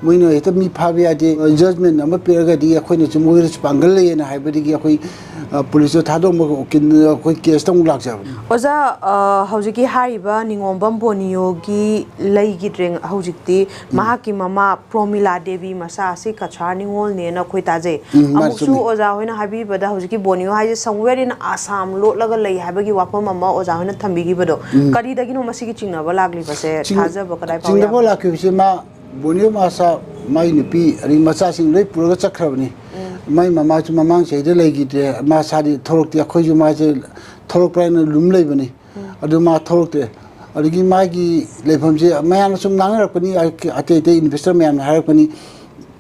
ꯃꯣꯏꯅ ꯍꯦꯛꯇ ꯃꯤ ꯐꯥꯕ ꯌꯥꯗꯦ, ꯖꯖꯃꯦꯟ ꯑꯃ ꯄꯤꯔꯒꯗꯤ ꯑꯩꯈꯣꯏꯅꯁꯨ ꯃꯣꯏꯗꯁꯨ ꯄꯥꯡꯒꯜ ꯂꯩꯌꯦꯅ ꯍꯥꯏꯕꯗꯒꯤ ꯑꯩꯈꯣꯏ, ꯑ, ꯄꯨꯂꯤꯁꯇ ꯊꯥꯗꯣꯛꯑꯝꯃꯒ ꯎꯀꯤꯜ, ꯑꯩꯈꯣꯏ ꯀꯦꯁꯇ ꯑꯃꯨꯛ ꯂꯥꯛꯆꯕꯅꯤ꯫ ꯑꯣꯖꯥ, ꯑ, ꯍꯧꯖꯤꯛꯀꯤ ꯍꯥꯏꯔꯤꯕ ꯅꯤꯉꯣꯝꯕꯝ ꯕꯣꯅꯤꯌꯣꯒꯤ ꯂꯩꯈꯤꯗ꯭ꯔꯦ ꯍꯧꯖꯤꯛꯇꯤ꯫ ꯎꯝ꯫ ꯃꯍꯥꯛꯀꯤ ꯃꯃꯥ ꯄ꯭ꯔꯣꯃꯤꯂꯥ ꯗꯦꯕꯤ ꯃꯆꯥ ꯑꯁꯤ ꯀꯁꯥꯔ ꯅꯤꯉꯣꯜꯅꯦꯅ ꯑꯩꯈꯣꯏ ꯇꯥꯖꯩ꯫ ꯎꯝ, ꯃꯥꯅꯤ, ꯑꯃꯨꯛꯁꯨ ꯆꯨꯝꯃꯤ꯫ ꯑꯣꯖꯥ ꯍꯣꯏꯅ ꯍꯥꯏꯕꯤꯕꯗ ꯍꯧꯖꯤꯛꯀꯤ ꯕꯣꯅꯤꯌꯣ ꯍꯥꯏꯁꯦ somewhere in Assam ꯂꯣꯠꯂꯒ ꯂꯩ ꯍꯥꯏꯕꯒꯤ ꯋꯥꯐꯝ ꯑꯃ ꯑꯣꯖꯥ ꯍꯣꯏꯅ ꯊꯝꯕꯤꯈꯤꯕꯗꯣ, ꯎꯝ꯫ ꯀꯔꯤꯗꯒꯤꯅꯣ ꯃꯁꯤꯒꯤ ꯆꯤꯡꯅꯕ ꯂꯥꯛꯂꯤꯕꯁꯦ? ꯆꯤꯡ-, ꯊꯥꯖꯕ ꯀꯗꯥꯏ ꯐꯥꯎ ꯆꯤꯡꯅꯕ ꯌꯥꯕꯒꯦ? ꯂꯥꯛꯈꯤꯕꯁꯦ ꯃꯥ ꯕꯣꯅꯤꯌꯣ ꯃꯥꯁꯥ, ꯃꯥꯒꯤ ꯅꯨꯄꯤ, ꯑꯗꯒꯤ ꯃꯆꯥꯁꯤꯡ ꯂꯣꯏ ꯄꯨꯔꯒ ꯆꯠꯈ꯭ꯔꯕꯅꯤ꯫ ꯎꯝ꯫ ꯃꯥꯒꯤ ꯃꯃꯥꯁꯨ ꯃꯃꯥꯡ ꯆꯍꯤꯗ ꯂꯩꯈꯤꯗ꯭ꯔꯦ, ꯃꯥꯁꯥꯗꯤ ꯊꯣꯛꯂꯛꯇꯦ꯫ ꯑꯩꯈꯣꯏꯁꯨ ꯃꯥꯁꯦ ꯊꯣꯛꯂꯛꯄ꯭ꯔꯥ ꯍꯥꯏꯅ ꯂꯨꯝ ꯂꯩꯕꯅꯤ꯫ ꯎꯝ꯫ ꯑꯗꯨ ꯃꯥ ꯊꯣꯛꯂꯛꯇ꯭ꯔꯦ꯫ ꯑꯗꯒꯤ ꯃꯥꯒꯤ ꯂꯩꯐꯝꯁꯦ ꯃꯌꯥꯝꯅ ꯁꯨꯝ ꯉꯥꯡꯅꯔꯛꯄꯅꯤ, ꯑꯇꯩ ꯑꯇꯩ ꯏꯟꯚꯦꯁꯇꯔ ꯃꯌꯥꯝꯅ ꯍꯥꯏꯔꯛꯄꯅꯤ,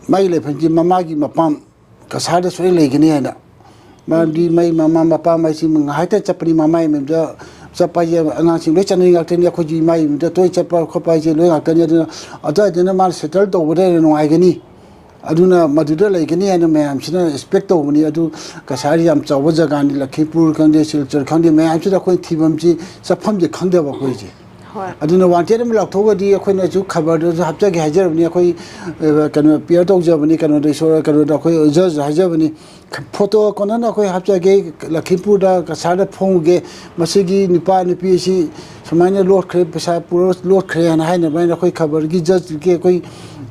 ꯃꯥꯒꯤ ꯂꯩꯐꯝꯁꯦ ꯃꯃꯥꯒꯤ ꯃꯄꯥꯝ ꯀꯁꯥꯔꯗ ꯁꯣꯏꯅ ꯂꯩꯒꯅꯤ ꯍꯥꯏꯅ꯫ ꯃꯔꯝꯗꯤ ꯃꯥꯏ ꯃꯃꯥ ꯃꯄꯥ ꯃꯥꯏꯁꯤ ꯉꯥꯏꯍꯥꯛꯇ ꯆꯠꯄꯅꯤ, ꯃꯃꯥꯏ ꯃꯌꯨꯝꯗ ꯆꯠꯄ ꯍꯥꯏꯁꯦ ꯑꯉꯥꯡꯁꯤꯡ ꯂꯣꯏ ꯆꯠꯅꯔꯤ ꯉꯥꯛꯇꯅꯤ, ꯑꯩꯈꯣꯏꯁꯨ ꯏꯃꯥꯒꯤ ꯌꯨꯝꯗ ꯇꯣꯏꯅ ꯆꯠꯄ ꯈꯣꯠꯄ ꯍꯥꯏꯁꯦ ꯂꯣꯏ ꯉꯥꯛꯇꯅꯤ꯫ ꯑꯗꯨꯅ ꯑꯗꯨꯋꯥꯏꯗꯅ ꯃꯥꯅ ꯁꯦꯇꯜ ꯇꯧꯕꯗ ꯍꯦꯟꯅ ꯅꯨꯡꯉꯥꯏꯒꯅꯤ, ꯑꯗꯨꯅ ꯃꯗꯨꯗ ꯂꯩꯒꯅꯤ ꯍꯥꯏꯅ ꯃꯌꯥꯝꯁꯤꯅ ꯑꯦꯛꯁꯄꯦꯛ ꯇꯧꯕꯅꯤ꯫ ꯑꯗꯨ ꯀꯁꯥꯔ ꯌꯥꯝ ꯆꯥꯎꯕ ꯖꯒꯥꯅꯤ, ꯂꯈꯤꯄꯨꯔ ꯈꯪꯗꯦ, ꯁꯤꯜꯆꯔ ꯈꯪꯗꯦ, ꯃꯌꯥꯝꯁꯤꯗ ꯑꯩꯈꯣꯏꯅ ꯊꯤꯐꯝꯁꯤ, ꯆꯠꯐꯝꯁꯤ ꯈꯪꯗꯕ ꯑꯩꯈꯣꯏꯁꯦ꯫ ꯍꯣꯏ꯫ ꯑꯗꯨꯅ ꯋꯥꯟꯇꯦꯗ ꯑꯃ ꯂꯥꯎꯊꯣꯛꯑꯒꯗꯤ ꯑꯩꯈꯣꯏꯅꯁꯨ ꯈꯕꯔꯗꯁꯨ ꯍꯥꯞꯆꯒꯦ ꯍꯥꯏꯖꯔꯕꯅꯤ, ꯑꯩꯈꯣꯏ, ꯑ, ꯀꯩꯅꯣ, ꯄꯤꯌꯔ ꯇꯧꯖꯕꯅꯤ, ꯀꯩꯅꯣꯗ, ꯏꯁꯣꯔ, ꯀꯩꯅꯣꯗ ꯑꯩꯈꯣꯏ ꯖꯖ ꯍꯥꯏꯖꯕꯅꯤ꯫ ꯐꯣꯇꯣ ꯀꯣꯟꯅꯅ ꯑꯩꯈꯣꯏ ꯍꯥꯞꯆꯒꯦ, ꯂꯈꯤꯄꯨꯔꯗ ꯀꯁꯥꯔꯗ ꯐꯣꯡꯉꯨꯒꯦ, ꯃꯁꯤꯒꯤ ꯅꯨꯄꯥ ꯅꯨꯄꯤ ꯑꯁꯤ ꯁꯨꯃꯥꯏꯅ ꯂꯣꯠꯈ꯭ꯔꯦ, ꯄꯩꯁꯥ ꯄꯨꯔ ꯂꯣꯠꯈ꯭ꯔꯦ ꯍꯥꯏꯅ ꯍꯥꯏꯅꯕ ꯍꯥꯏꯅ ꯑꯩꯈꯣꯏ ꯈꯕꯔꯒꯤ ꯖꯖꯀꯤ ꯑꯩꯈꯣꯏ,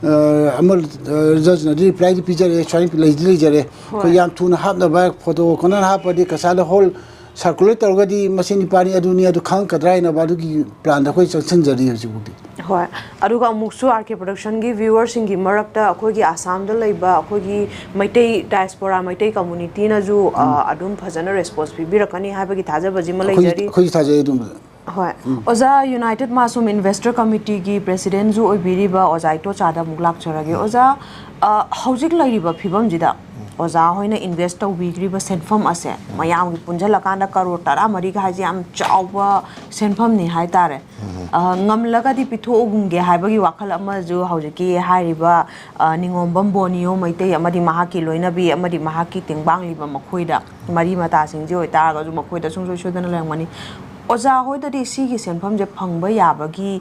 ꯑ, ꯑꯃ, ꯑ, ꯖꯖꯅꯗꯤ ꯔꯤꯄ꯭ꯂꯥꯏꯗꯤ ꯄꯤꯖꯔꯦ, ꯁꯨꯃꯥꯏꯅ ꯂꯩꯗꯤ ꯂꯩꯖꯔꯦ꯫ ꯑꯩꯈꯣꯏ ꯍꯣꯏ꯫ ꯌꯥꯝ ꯊꯨꯅ ꯍꯥꯞꯅꯕ ꯐꯣꯇꯣ ꯀꯣꯟꯅꯅ ꯍꯥꯞꯄꯗꯤ ꯀꯁꯥꯔꯗ ꯍꯣꯜ ꯁꯔꯀꯨꯂꯦꯠ ꯇꯧꯔꯒꯗꯤ ꯃꯁꯤ ꯅꯨꯄꯥꯅꯤ ꯑꯗꯨꯅꯤ ꯑꯗꯨ ꯈꯪꯉꯛꯀꯗ꯭ꯔꯥ ꯍꯥꯏꯅꯕ ꯑꯗꯨꯒꯤ ꯄ꯭ꯂꯥꯟꯗ ꯑꯩꯈꯣꯏ ꯆꯪꯁꯤꯟꯖꯔꯤ ꯍꯧꯖꯤꯛ ꯐꯥꯎꯗꯤ꯫ ꯍꯣꯏ꯫ ꯑꯗꯨꯒ ꯑꯃꯨꯛꯁꯨ ꯑꯥꯔ ꯀꯦ ꯄ꯭ꯔꯗꯛꯁꯟꯒꯤ ꯚ꯭ꯌꯨꯋꯔꯁꯤꯡꯒꯤ ꯃꯔꯛꯇ ꯑꯩꯈꯣꯏꯒꯤ ꯑꯁꯥꯝꯗ ꯂꯩꯕ ꯑꯩꯈꯣꯏꯒꯤ ꯃꯩꯇꯩ ꯗꯥꯏꯁꯄꯣꯔꯥ, ꯃꯩꯇꯩ ꯀꯝꯃꯨꯅꯤꯇꯤꯅꯁꯨ, ꯑ, ꯎꯝ꯫ ꯑꯗꯨꯝ ꯐꯖꯅ ꯔꯦꯁꯄꯣꯟꯁ ꯄꯤꯕꯤꯔꯛꯀꯅꯤ ꯍꯥꯏꯕꯒꯤ ꯊꯥꯖꯕꯁꯤꯃ ꯑꯩꯈꯣꯏꯁꯨ, ꯂꯩꯖꯔꯤ꯫ ꯑꯩꯈꯣꯏꯁꯨ ꯊꯥꯖꯩ ꯑꯗꯨꯝꯕꯗ꯫ ꯍꯣꯏ꯫ ꯎꯝ꯫ ꯑꯣꯖꯥ, ꯌꯨꯅꯥꯏꯇꯦꯗ ꯃꯥꯁꯨꯝ ꯏꯟꯚꯦꯁꯇꯔ ꯀꯃꯤꯇꯤꯒꯤ ꯄ꯭ꯔꯦꯁꯤꯗꯦꯟꯁꯨ ꯑꯣꯏꯕꯤꯔꯤꯕ ꯑꯣꯖꯥ ꯏꯇꯣꯆꯥꯗ ꯑꯃꯨꯛ ꯂꯥꯛꯆꯔꯒꯦ꯫ ꯑꯣꯖꯥ, ꯑ, ꯍꯧꯖꯤꯛ ꯂꯩꯔꯤꯕ ꯐꯤꯕꯝꯁꯤꯗ ꯑꯣꯖꯥ ꯍꯣꯏꯅ ꯏꯟꯚꯦꯁ ꯇꯧꯕꯤꯈ꯭ꯔꯤꯕ ꯁꯦꯟꯐꯝ ꯑꯁꯦ ꯃꯌꯥꯝꯒꯤ ꯄꯨꯟꯁꯤꯜꯂꯀꯥꯟꯗ ꯀꯔꯣꯔ ꯇꯔꯥꯃꯔꯤꯒ ꯍꯥꯏꯁꯦ ꯌꯥꯝ ꯆꯥꯎꯕ ꯁꯦꯟꯐꯝꯅꯤ ꯍꯥꯏꯇꯥꯔꯦ꯫ ꯎꯝ꯫ ꯑ, ꯉꯝꯂꯒꯗꯤ ꯄꯤꯊꯣꯛꯑꯒꯨꯝꯒꯦ ꯍꯥꯏꯕꯒꯤ ꯋꯥꯈꯜ ꯑꯃꯁꯨ ꯍꯧꯖꯤꯛꯀꯤ ꯍꯥꯏꯔꯤꯕ, ꯑ, ꯅꯤꯉꯣꯝꯕꯝ ꯕꯣꯅꯤꯌꯣ ꯃꯩꯇꯩ ꯑꯃꯗꯤ ꯃꯍꯥꯛꯀꯤ ꯂꯣꯏꯅꯕꯤ ꯑꯃꯗꯤ ꯃꯍꯥꯛꯀꯤ ꯇꯦꯡꯕꯥꯡꯂꯤꯕ ꯃꯈꯣꯏꯗ, ꯃꯔꯤ ꯃꯇꯥꯁꯤꯡꯁꯤ ꯑꯣꯏꯇꯥꯔꯒꯁꯨ ꯃꯈꯣꯏꯗ ꯁꯨꯡꯁꯣꯏ ꯁꯣꯏꯗꯅ ꯂꯩꯔꯝꯒꯅꯤ꯫ ꯑꯣꯖꯥ ꯍꯣꯏꯗꯗꯤ ꯁꯤꯒꯤ ꯁꯦꯟꯐꯝꯁꯦ ꯐꯪꯕ ꯌꯥꯕꯒꯤ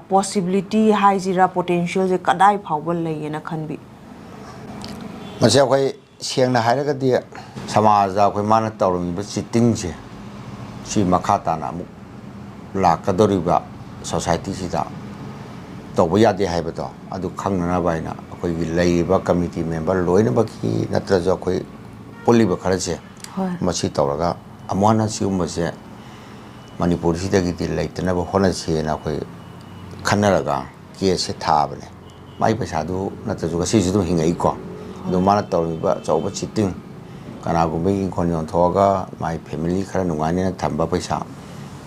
ꯄꯣꯁꯤꯕꯤꯂꯤꯇꯤ ꯍꯥꯏꯁꯤꯔꯥ, ꯄꯣꯇꯦꯟꯁꯤꯌꯦꯜꯁꯦ ꯀꯗꯥꯏ ꯐꯥꯎꯕ ꯂꯩꯌꯦꯅ ꯈꯟꯕꯤ? ꯃꯁꯤ ꯑꯩꯈꯣꯏ ꯁꯦꯡꯅ ꯍꯥꯏꯔꯒꯗꯤ ꯁꯃꯥꯖꯗ ꯑꯩꯈꯣꯏ ꯃꯥꯅ ꯇꯧꯔꯝꯃꯤꯕ ꯆꯤꯇꯤꯡꯁꯦ ꯁꯤ ꯃꯈꯥ ꯇꯥꯅ ꯑꯃꯨꯛ ꯂꯥꯛꯀꯗꯧꯔꯤꯕ ꯁꯣꯁꯥꯏꯇꯤꯁꯤꯗ ꯇꯧꯕ ꯌꯥꯗꯦ ꯍꯥꯏꯕꯗꯣ ꯑꯗꯨ ꯈꯪꯅꯅꯕ ꯍꯥꯏꯅ ꯑꯩꯈꯣꯏꯒꯤ ꯂꯩꯔꯤꯕ ꯀꯃꯤꯇꯤ ꯃꯦꯝꯕꯔ ꯂꯣꯏꯅꯃꯛꯀꯤ ꯅꯠꯇ꯭ꯔꯁꯨ ꯑꯩꯈꯣꯏ ꯄꯨꯜꯂꯤꯕ ꯈꯔꯁꯦ ꯍꯣꯏ꯫ ꯃꯁꯤ ꯇꯧꯔꯒ ꯑꯃꯨꯛ ꯍꯟꯅ ꯁꯤꯒꯨꯝꯕꯁꯦ ꯃꯅꯤꯄꯨꯔꯁꯤꯗꯒꯤꯗꯤ ꯂꯩꯇꯅꯕ ꯍꯣꯠꯅꯁꯦꯅ ꯑꯩꯈꯣꯏ ꯈꯟꯅꯔꯒ ꯀꯦꯁꯁꯦ ꯊꯥꯕꯅꯦ꯫ ꯃꯥꯏ ꯄꯩꯁꯥꯗꯨ ꯅꯠꯇ꯭ꯔꯁꯨ ꯉꯁꯤꯁꯨ ꯑꯗꯨꯝ ꯍꯤꯡꯉꯛꯏꯀꯣ꯫ ꯑꯗꯣ ꯃꯥꯅ ꯇꯧꯔꯝꯃꯤꯕ ꯑꯆꯧꯕ ꯆꯤꯠꯇꯤꯡ, ꯀꯅꯥꯒꯨꯝꯕꯒꯤ ꯏꯪꯈꯣꯜ ꯌꯣꯟꯊꯣꯛꯑꯒ ꯃꯥꯏ ꯐꯦꯃꯤꯂꯤ ꯈꯔ ꯅꯨꯡꯉꯥꯏꯅꯅ ꯊꯝꯕ ꯄꯩꯁꯥ,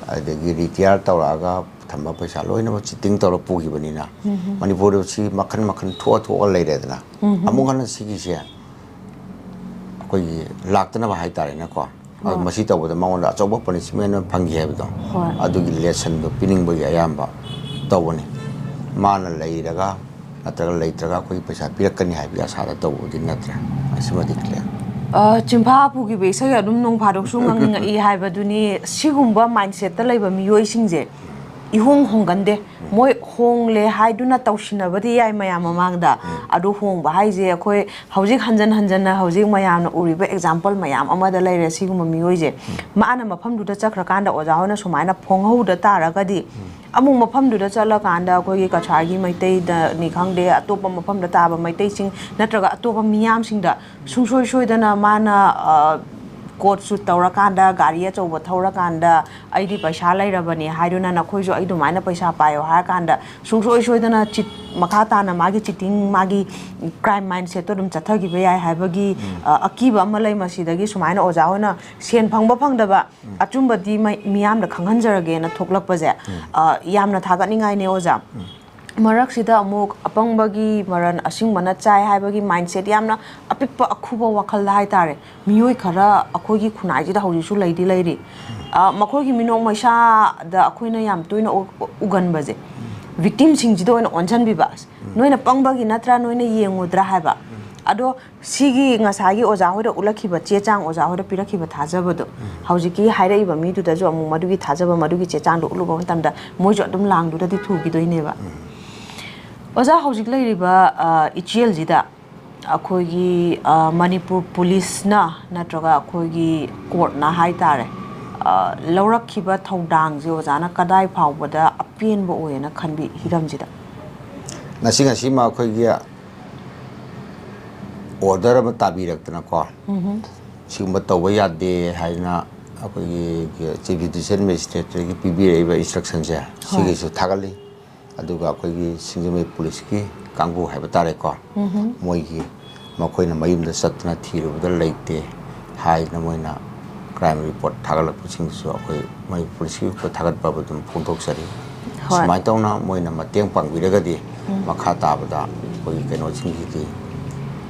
ꯑꯗꯒꯤ ꯔꯤꯇꯤꯌꯥꯔ ꯇꯧꯔꯛꯑꯒ ꯊꯝꯕ ꯄꯩꯁꯥ ꯂꯣꯏꯅꯃꯛ ꯆꯤꯠꯇꯤꯡ ꯇꯧꯔ ꯄꯨꯈꯤꯕꯅꯤꯅ ꯃꯅꯤꯄꯨꯔꯗ ꯁꯤ ꯃꯈꯜ ꯃꯈꯜ ꯊꯣꯛꯑ ꯊꯣꯛꯑ ꯂꯩꯔꯦꯗꯅ꯫ ꯑꯃꯨꯛ ꯍꯟꯅ ꯁꯤꯒꯤꯁꯦ ꯑꯩꯈꯣꯏꯒꯤ ꯂꯥꯛꯇꯅꯕ ꯍꯥꯏꯇꯥꯔꯦꯅꯦꯀꯣ꯫ ꯑꯗꯨ ꯃꯁꯤ ꯇꯧꯕꯗ ꯃꯉꯣꯟꯗ ꯑꯆꯧꯕ ꯄꯅꯤꯁꯃꯦꯟ ꯑꯃ ꯐꯪꯈꯤ ꯍꯥꯏꯕꯗꯣ, ꯍꯣꯏ꯫ ꯑꯗꯨꯒꯤ ꯂꯦꯁꯟꯗꯣ ꯄꯤꯅꯤꯡꯕꯒꯤ ꯑꯌꯥꯝꯕ ꯇꯧꯕꯅꯤ꯫ ꯃꯥꯅ ꯂꯩꯔꯒ ꯅꯠꯇ꯭ꯔꯒ ꯂꯩꯇ꯭ꯔꯒ ꯑꯩꯈꯣꯏ ꯄꯩꯁꯥ ꯄꯤꯔꯛꯀꯅꯤ ꯍꯥꯏꯕꯒꯤ ꯑꯁꯥꯗ ꯇꯧꯕꯗꯤ ꯅꯠꯇ꯭ꯔꯦ꯫ ꯑꯁꯤꯃꯗꯤ ꯀ꯭ꯂꯤꯌꯥꯔ꯫ ꯑ, ꯆꯤꯝꯐꯥ ꯄꯨꯈꯤꯕ ꯏꯁꯩ ꯑꯗꯨꯝ ꯅꯣꯡ ꯐꯥꯗꯣꯛꯁꯨ ꯉꯪꯅꯤꯡꯉꯛꯏ ꯍꯥꯏꯕꯗꯨꯅꯤ꯫ ꯁꯤꯒꯨꯝꯕ ꯃꯥꯏꯟꯁꯦꯠꯇ ꯂꯩꯕ ꯃꯤꯑꯣꯏꯁꯤꯡꯁꯦ ꯏꯍꯣꯡ ꯍꯣꯡꯒꯟꯗꯦ꯫ ꯃꯣꯏ ꯍꯣꯡꯂꯦ ꯍꯥꯏꯗꯨꯅ ꯇꯧꯁꯤꯟꯅꯕꯗꯤ ꯌꯥꯏ ꯃꯌꯥꯝ ꯃꯃꯥꯡꯗ꯫ ꯑꯗꯨ ꯍꯣꯡꯕ ꯍꯥꯏꯁꯦ ꯑꯩꯈꯣꯏ ꯍꯧꯖꯤꯛ ꯍꯟꯖꯟ ꯍꯟꯖꯟꯅ ꯍꯧꯖꯤꯛ ꯃꯌꯥꯝꯅ ꯎꯔꯤꯕ ꯑꯦꯛꯖꯥꯝꯄꯜ ꯃꯌꯥꯝ ꯑꯃꯗ ꯂꯩꯔꯦ꯫ ꯁꯤꯒꯨꯝꯕ ꯃꯤꯑꯣꯏꯁꯦ ꯃꯥꯅ ꯃꯐꯝꯗꯨꯗ ꯆꯠꯈ꯭ꯔꯀꯥꯟꯗ ꯑꯣꯖꯥ ꯍꯣꯏꯅ ꯁꯨꯃꯥꯏꯅ ꯐꯣꯡꯍꯧꯗ ꯇꯥꯔꯒꯗꯤ ꯑꯃꯨꯛ ꯃꯐꯝꯗꯨꯗ ꯆꯠꯂꯀꯥꯟꯗ ꯑꯩꯈꯣꯏꯒꯤ ꯀꯁꯥꯔꯒꯤ ꯃꯩꯇꯩꯗꯅꯤ ꯈꯪꯗꯦ, ꯑꯇꯣꯞꯄ ꯃꯐꯝꯗ ꯇꯥꯕ ꯃꯩꯇꯩꯁꯤꯡ ꯅꯠꯇ꯭ꯔꯒ ꯑꯇꯣꯞꯄ ꯃꯤꯌꯥꯝꯁꯤꯡꯗ ꯁꯨꯡꯁꯣꯏ ꯁꯣꯏꯗꯅ ꯃꯥꯅ, ꯑ, ꯀꯣꯠ ꯁꯨꯠ ꯇꯧꯔꯀꯥꯟꯗ, ꯒꯥꯔꯤ ꯑꯆꯧꯕ ꯊꯧꯔꯀꯥꯟꯗ, "ꯑꯩꯗꯤ ꯄꯩꯁꯥ ꯂꯩꯔꯕꯅꯤ" ꯍꯥꯏꯗꯨꯅ ꯅꯈꯣꯏꯁꯨ ꯑꯩ ꯑꯗꯨꯃꯥꯏꯅ ꯄꯩꯁꯥ ꯄꯥꯏꯌꯣ ꯍꯥꯏꯔꯀꯥꯟꯗ ꯁꯨꯡꯁꯣꯏ ꯁꯣꯏꯗꯅ ꯆꯤꯠ-, ꯃꯈꯥ ꯇꯥꯅ ꯃꯥꯒꯤ ꯆꯤꯇꯤꯡ, ꯃꯥꯒꯤ ꯀ꯭ꯔꯥꯏꯝ ꯃꯥꯏꯟꯁꯦꯠꯇꯣ ꯑꯗꯨꯝ ꯆꯠꯊꯈꯤꯕ ꯌꯥꯏ ꯍꯥꯏꯕꯒꯤ, ꯑ, ꯑꯀꯤꯕ ꯑꯃ ꯂꯩ꯫ ꯃꯁꯤꯗꯒꯤ ꯁꯨꯃꯥꯏꯅ ꯑꯣꯖꯥ ꯍꯣꯏꯅ ꯁꯦꯟ ꯐꯪꯕ ꯐꯪꯗꯕ ꯑꯆꯨꯝꯕꯗꯤ ꯃꯩ-, ꯃꯤꯌꯥꯝꯗ ꯈꯪꯍꯟꯖꯔꯒꯦꯅ ꯊꯣꯛꯂꯛꯄꯁꯦ, ꯑ, ꯌꯥꯝꯅ ꯊꯥꯒꯠꯅꯤꯡꯉꯥꯏꯅꯦ ꯑꯣꯖꯥ꯫ ꯃꯔꯛꯁꯤꯗ ꯑꯃꯨꯛ ꯑꯄꯪꯕꯒꯤ ꯃꯔꯟ ꯑꯁꯤꯡꯕꯅ ꯆꯥꯏ ꯍꯥꯏꯕꯒꯤ ꯃꯥꯏꯟꯁꯦꯠ ꯌꯥꯝꯅ ꯑꯄꯤꯛꯄ ꯑꯈꯨꯕ ꯋꯥꯈꯜꯗ ꯍꯥꯏꯇꯥꯔꯦ꯫ ꯃꯤꯑꯣꯏ ꯈꯔ ꯑꯩꯈꯣꯏꯒꯤ ꯈꯨꯟꯅꯥꯏꯁꯤꯗ ꯍꯧꯖꯤꯛꯁꯨ ꯂꯩꯗꯤ ꯂꯩꯔꯤ꯫ ꯑ, ꯃꯈꯣꯏꯒꯤ ꯃꯤꯅꯣꯛ ꯃꯩꯁꯥꯗ ꯑꯩꯈꯣꯏꯅ ꯌꯥꯝ ꯇꯣꯏꯅ ꯎ-, ꯎꯒꯟꯕꯁꯦ, ꯚꯤꯛꯇꯤꯝꯁꯤꯡꯁꯤꯗ ꯑꯣꯏꯅ ꯑꯣꯟꯁꯤꯟꯕꯤꯕ꯫ "ꯅꯣꯏꯅ ꯄꯪꯕꯒꯤ ꯅꯠꯇ꯭ꯔꯥ, ꯅꯣꯏꯅ ꯌꯦꯡꯉꯨꯗ꯭ꯔꯥ?" ꯍꯥꯏꯕ꯫ ꯑꯗꯣ ꯁꯤꯒꯤ ꯉꯁꯥꯏꯒꯤ ꯑꯣꯖꯥ ꯍꯣꯏꯗ ꯎꯠꯂꯛꯈꯤꯕ ꯆꯦ ꯆꯥꯡ, ꯑꯣꯖꯥ ꯍꯣꯏꯗ ꯄꯤꯔꯛꯈꯤꯕ ꯊꯥꯖꯕꯗꯣ, ꯍꯧꯖꯤꯛꯀꯤ ꯍꯥꯏꯔꯛꯏꯕ ꯃꯤꯗꯨꯗꯁꯨ ꯑꯃꯨꯛ ꯃꯗꯨꯒꯤ ꯊꯥꯖꯕ, ꯃꯗꯨꯒꯤ ꯆꯦ ꯆꯥꯡꯗꯣ ꯎꯠꯂꯨꯕ ꯃꯇꯝꯗ ꯃꯣꯏꯁꯨ ꯑꯗꯨꯝ ꯂꯥꯡꯗꯨꯗꯗꯤ ꯊꯨꯈꯤꯗꯣꯏꯅꯦꯕ꯫ ꯑꯣꯖꯥ, ꯍꯧꯖꯤꯛ ꯂꯩꯔꯤꯕ, ꯑ, ꯏꯆꯦꯜꯁꯤꯗ ꯑꯩꯈꯣꯏꯒꯤ, ꯑ, ꯃꯅꯤꯄꯨꯔ ꯄꯨꯂꯤꯁꯅ ꯅꯠꯇ꯭ꯔꯒ ꯑꯩꯈꯣꯏꯒꯤ ꯀꯣꯔꯠꯅ ꯍꯥꯏ ꯇꯥꯔꯦ, ꯑ, ꯂꯧꯔꯛꯈꯤꯕ ꯊꯧꯗꯥꯡꯁꯦ ꯑꯣꯖꯥꯅ ꯀꯗꯥꯏ ꯐꯥꯎꯕꯗ ꯑꯄꯦꯟꯕ ꯑꯣꯏꯌꯦꯅ ꯈꯟꯕꯤ ꯍꯤꯔꯝꯁꯤꯗ? ꯉꯁꯤ ꯉꯁꯤꯃ ꯑꯩꯈꯣꯏꯒꯤ ꯑꯣꯔꯗꯔ ꯑꯃ ꯇꯥꯕꯤꯔꯛꯇꯅꯀꯣ, ꯁꯤꯒꯨꯝꯕ ꯇꯧꯕ ꯌꯥꯗꯦ ꯍꯥꯏꯅ ꯑꯩꯈꯣꯏꯒꯤ ꯆꯤꯐ ꯖꯨꯗꯤꯁꯤꯌꯦꯜ ꯃꯦꯖꯤꯁꯇ꯭ꯔꯦꯠꯇꯒꯤ ꯄꯤꯕꯤꯔꯛꯏꯕ ꯏꯟꯁꯇ꯭ꯔꯛꯁꯟꯁꯦ, ꯍꯣꯏ꯫ ꯁꯤꯒꯤꯁꯨ ꯊꯥꯒꯠꯂꯤ꯫ ꯑꯗꯨꯒ ꯑꯩꯈꯣꯏꯒꯤ ꯁꯤꯡꯖꯃꯩ ꯄꯨꯂꯤꯁꯀꯤ ꯀꯥꯡꯕꯨ ꯍꯥꯏꯕ ꯇꯥꯔꯦꯀꯣ, ꯃꯣꯏꯒꯤ, ꯃꯈꯣꯏꯅ ꯃꯌꯨꯝꯗ ꯆꯠꯇꯅ ꯊꯤꯔꯨꯕꯗ ꯂꯩꯇꯦ ꯍꯥꯏꯗꯅ ꯃꯣꯏꯅ ꯀ꯭ꯔꯥꯏꯝ ꯔꯤꯄꯣꯔꯠ ꯊꯥꯒꯠꯂꯛꯄꯁꯤꯡꯗꯨꯁꯨ ꯑꯩꯈꯣꯏ ꯃꯣꯏ ꯄꯨꯂꯤꯁꯀꯤ ꯊꯥꯒꯠꯄ ꯑꯗꯨꯝ ꯐꯣꯡꯗꯣꯛꯆꯔꯤ꯫ ꯍꯣꯏ꯫ ꯁꯨꯃꯥꯏꯅ ꯇꯧꯅ ꯃꯣꯏꯅ ꯃꯇꯦꯡ ꯄꯥꯡꯕꯤꯔꯒꯗꯤ ꯃꯈꯥ ꯇꯥꯕꯗ ꯑꯩꯈꯣꯏꯒꯤ ꯀꯩꯅꯣꯁꯤꯡꯁꯤꯗꯤ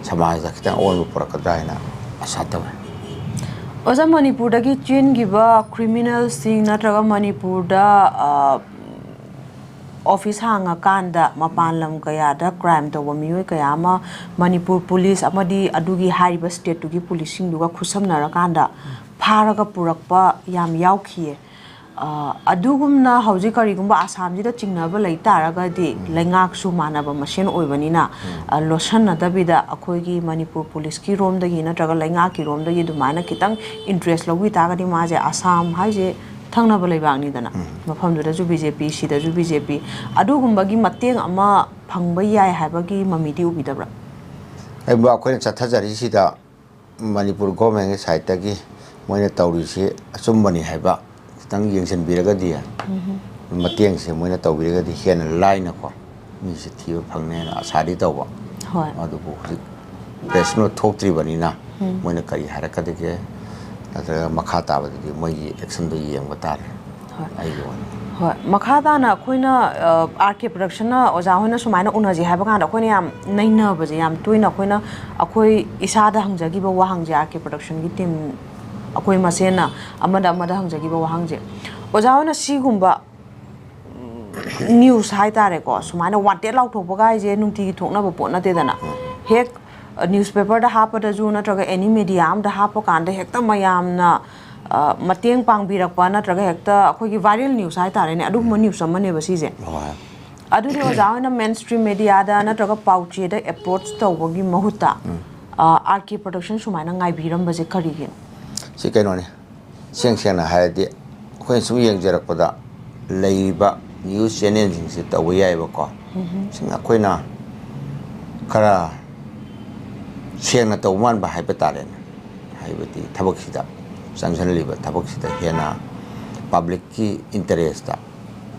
ꯁꯃꯥꯖꯗ ꯈꯤꯇꯪ ꯑꯑꯣꯟꯕ ꯄꯨꯔꯛꯀꯗ꯭ꯔꯥ ꯍꯥꯏꯅ ꯑꯁꯥ ꯇꯧꯏ꯫ ꯑꯣꯖꯥ, ꯃꯅꯤꯄꯨꯔꯗꯒꯤ ꯆꯦꯟꯈꯤꯕ ꯀ꯭ꯔꯤꯃꯤꯅꯦꯜꯁꯤꯡ ꯅꯠꯇ꯭ꯔꯒ ꯃꯅꯤꯄꯨꯔꯗ, ꯑ, ꯑꯣꯐꯤꯁ ꯍꯥꯡꯉꯀꯥꯟꯗ ꯃꯄꯥꯟ ꯂꯝ ꯀꯌꯥꯗ ꯀ꯭ꯔꯥꯏꯝ ꯇꯧꯕ ꯃꯤꯑꯣꯏ ꯀꯌꯥ ꯑꯃ ꯃꯅꯤꯄꯨꯔ ꯄꯨꯂꯤꯁ ꯑꯃꯗꯤ ꯑꯗꯨꯒꯤ ꯍꯥꯏꯔꯤꯕ ꯁ꯭ꯇꯦꯠꯇꯨꯒꯤ ꯄꯨꯂꯤꯁꯁꯤꯡꯗꯨꯒ ꯈꯨꯠꯁꯝꯅꯔꯀꯥꯟꯗ ꯐꯥꯔꯒ ꯄꯨꯔꯛꯄ ꯌꯥꯝ ꯌꯥꯎꯈꯤꯌꯦ꯫ ꯑ, ꯑꯗꯨꯒꯨꯝꯅ ꯍꯧꯖꯤꯛ ꯀꯔꯤꯒꯨꯝꯕ ꯑꯁꯥꯝꯁꯤꯗ ꯆꯤꯡꯅꯕ ꯂꯩ ꯇꯥꯔꯒꯗꯤ, ꯎꯝ꯫ ꯂꯩꯉꯥꯛꯁꯨ ꯃꯥꯟꯅꯕ ꯃꯁꯦꯟ ꯑꯣꯏꯕꯅꯤꯅ, ꯎꯝ꯫ ꯑ, ꯂꯣꯠꯁꯟꯅꯗꯕꯤꯗ ꯑꯩꯈꯣꯏꯒꯤ ꯃꯅꯤꯄꯨꯔ ꯄꯨꯂꯤꯁꯀꯤ ꯔꯣꯝꯗꯒꯤ ꯅꯠꯇ꯭ꯔꯒ ꯂꯩꯉꯥꯛꯀꯤ ꯔꯣꯝꯗꯒꯤ ꯑꯗꯨꯃꯥꯏꯅ ꯈꯤꯇꯪ ꯏꯟꯇꯔꯦꯁ ꯂꯧꯕꯤ ꯇꯥꯔꯒꯗꯤ, ꯃꯥꯁꯦ ꯑꯁꯥꯝ ꯍꯥꯏꯁꯦ ꯊꯪꯅꯕ ꯂꯩꯕꯥꯛꯅꯤꯗꯅ, ꯎꯝ꯫ ꯃꯐꯝꯗꯨꯗꯁꯨ ꯕꯤ ꯖꯦ ꯄꯤ, ꯁꯤꯗꯁꯨ ꯕꯤ ꯖꯦ ꯄꯤ, ꯑꯗꯨꯒꯨꯝꯕꯒꯤ ꯃꯇꯦꯡ ꯑꯃ ꯐꯪꯕ ꯌꯥꯏ ꯍꯥꯏꯕꯒꯤ ꯃꯃꯤꯗꯤ ꯎꯕꯤꯗꯕ꯭ꯔꯥ? ꯑꯩꯈꯣꯏꯅ ꯆꯠꯊꯖꯔꯤꯁꯤꯗ ꯃꯅꯤꯄꯨꯔ ꯒꯣꯔꯃꯦꯟꯒꯤ ꯁꯥꯏꯠꯇꯒꯤ ꯃꯣꯏꯅ ꯇꯧꯔꯤꯁꯤ ꯑꯆꯨꯝꯕꯅꯤ ꯍꯥꯏꯕ ꯈꯤꯇꯪ ꯌꯦꯡꯁꯤꯟꯕꯤꯔꯒꯗꯤ, ꯎꯝ꯫ ꯃꯇꯦꯡꯁꯦ ꯃꯣꯏꯅ ꯇꯧꯕꯤꯔꯒꯗꯤ ꯍꯦꯟꯅ ꯂꯥꯏꯅꯀꯣ ꯃꯤꯁꯦ ꯊꯤꯕ ꯐꯪꯅꯦꯅ ꯑꯁꯥꯗꯤ ꯇꯧꯕ꯫ ꯍꯣꯏ꯫ ꯑꯗꯨꯕꯨ ꯍꯧꯖꯤꯛ ꯄ꯭ꯔꯦꯁ ꯅꯣꯠ ꯊꯣꯛꯇ꯭ꯔꯤꯕꯅꯤꯅ, ꯎꯝ꯫ ꯃꯣꯏꯅ ꯀꯔꯤ ꯍꯥꯏꯔꯛꯀꯗꯒꯦ, ꯅꯠꯇ꯭ꯔꯒ ꯃꯈꯥ ꯇꯥꯕꯗꯗꯤ ꯃꯣꯏꯒꯤ ꯑꯦꯛꯁꯟꯗꯣ ꯌꯦꯡꯕ ꯇꯥꯔꯦ꯫ ꯍꯣꯏ꯫ ꯑꯩꯒꯤ ꯑꯣꯏꯅ꯫ ꯍꯣꯏ, ꯃꯈꯥ ꯇꯥꯅ ꯑꯩꯈꯣꯏꯅ, ꯑ, ꯑꯥꯔ ꯀꯦ ꯄ꯭ꯔꯗꯛꯁꯟꯅ ꯑꯣꯖꯥ ꯍꯣꯏꯅ ꯁꯨꯃꯥꯏꯅ ꯎꯅꯁꯦ ꯍꯥꯏꯕ ꯀꯥꯟꯗ ꯑꯩꯈꯣꯏꯅ ꯌꯥꯝ ꯅꯩꯅꯕꯁꯦ ꯌꯥꯝ ꯇꯣꯏꯅ ꯑꯩꯈꯣꯏꯅ, ꯑꯩꯈꯣꯏ ꯏꯁꯥꯗ ꯍꯪꯖꯈꯤꯕ ꯋꯥꯍꯪꯁꯦ, ꯑꯥꯔ ꯀꯦ ꯄ꯭ꯔꯗꯛꯁꯟꯒꯤ ꯇꯤꯝ ꯑꯩꯈꯣꯏ ꯃꯁꯦꯟꯅ ꯑꯃꯗ ꯑꯃꯗ ꯍꯪꯖꯈꯤꯕ ꯋꯥꯍꯪꯁꯦ, ꯑꯣꯖꯥ ꯍꯣꯏꯅ ꯁꯤꯒꯨꯝꯕ, ꯎꯝ, ꯅ꯭ꯌꯨꯁ ꯍꯥꯏꯇꯥꯔꯦꯀꯣ, ꯁꯨꯃꯥꯏꯅ ꯋꯥꯟꯇꯦꯗ ꯂꯥꯎꯊꯣꯛꯄꯒ ꯍꯥꯏꯁꯦ ꯅꯨꯡꯇꯤꯒꯤ ꯊꯣꯛꯅꯕ ꯄꯣꯠ ꯅꯠꯇꯦꯗꯅ꯫ ꯎꯝ꯫ ꯍꯦꯛ ꯅ꯭ꯌꯨꯁꯄꯦꯄꯔꯗ ꯍꯥꯞꯄꯗꯁꯨ ꯅꯠꯇ꯭ꯔꯒ ꯑꯦꯅꯤ ꯃꯦꯗꯤꯌꯥ ꯑꯃꯗ ꯍꯥꯞꯄ ꯀꯥꯟꯗ ꯍꯦꯛꯇ ꯃꯌꯥꯝꯅ ꯑ, ꯃꯇꯦꯡ ꯄꯥꯡꯕꯤꯔꯛꯄ ꯅꯠꯇ꯭ꯔꯒ ꯍꯦꯛꯇ ꯑꯩꯈꯣꯏꯒꯤ ꯚꯥꯏꯔꯦꯜ ꯅ꯭ꯌꯨꯁ ꯍꯥꯏꯇꯥꯔꯦꯅꯦ, ꯑꯗꯨꯒꯨꯝꯕ ꯅ꯭ꯌꯨꯁ ꯑꯃꯅꯦꯕ ꯁꯤꯁꯦ꯫ ꯍꯣꯏ꯫ ꯑꯗꯨꯗꯤ ꯑꯣꯖꯥ ꯍꯣꯏꯅ ꯃꯦꯟ ꯁ꯭ꯇ꯭ꯔꯤꯝ ꯃꯦꯗꯤꯌꯥꯗ ꯅꯠꯇ꯭ꯔꯒ ꯄꯥꯎꯆꯦꯗ ꯑꯦꯄ꯭ꯔꯣꯆ ꯇꯧꯕꯒꯤ ꯃꯍꯨꯠꯇ ꯑꯥꯔ ꯀꯦ ꯄ꯭ꯔꯗꯛꯁꯟ ꯁꯨꯃꯥꯏꯅ ꯉꯥꯏꯕꯤꯔꯝꯕꯁꯦ ꯀꯔꯤꯒꯤꯅꯣ? ꯁꯤ ꯀꯩꯅꯣꯅꯤ, ꯁꯦꯡ ꯁꯦꯡꯅ ꯍꯥꯏꯔꯗꯤ ꯑꯩꯈꯣꯏꯅ ꯁꯨꯝ ꯌꯦꯡꯖꯔꯛꯄꯗ ꯂꯩꯔꯤꯕ ꯅ꯭ꯌꯨꯁ ꯆꯦꯅꯦꯜꯁꯤꯡꯁꯦ ꯇꯧꯕ ꯌꯥꯏꯑꯕꯀꯣ꯫ ꯁꯤꯡ ꯑꯩꯈꯣꯏꯅ ꯈꯔ ꯁꯦꯡꯅ ꯇꯧꯕ ꯃꯥꯟꯕ ꯍꯥꯏꯕ ꯇꯥꯔꯦꯅꯦ꯫ ꯍꯥꯏꯕꯗꯤ ꯊꯕꯛꯁꯤꯗ ꯆꯪꯁꯤꯜꯂꯤꯕ ꯊꯕꯛꯁꯤꯗ ꯍꯦꯟꯅ ꯄꯕ꯭ꯂꯤꯛꯀꯤ ꯏꯟꯇꯔꯦꯁꯇ,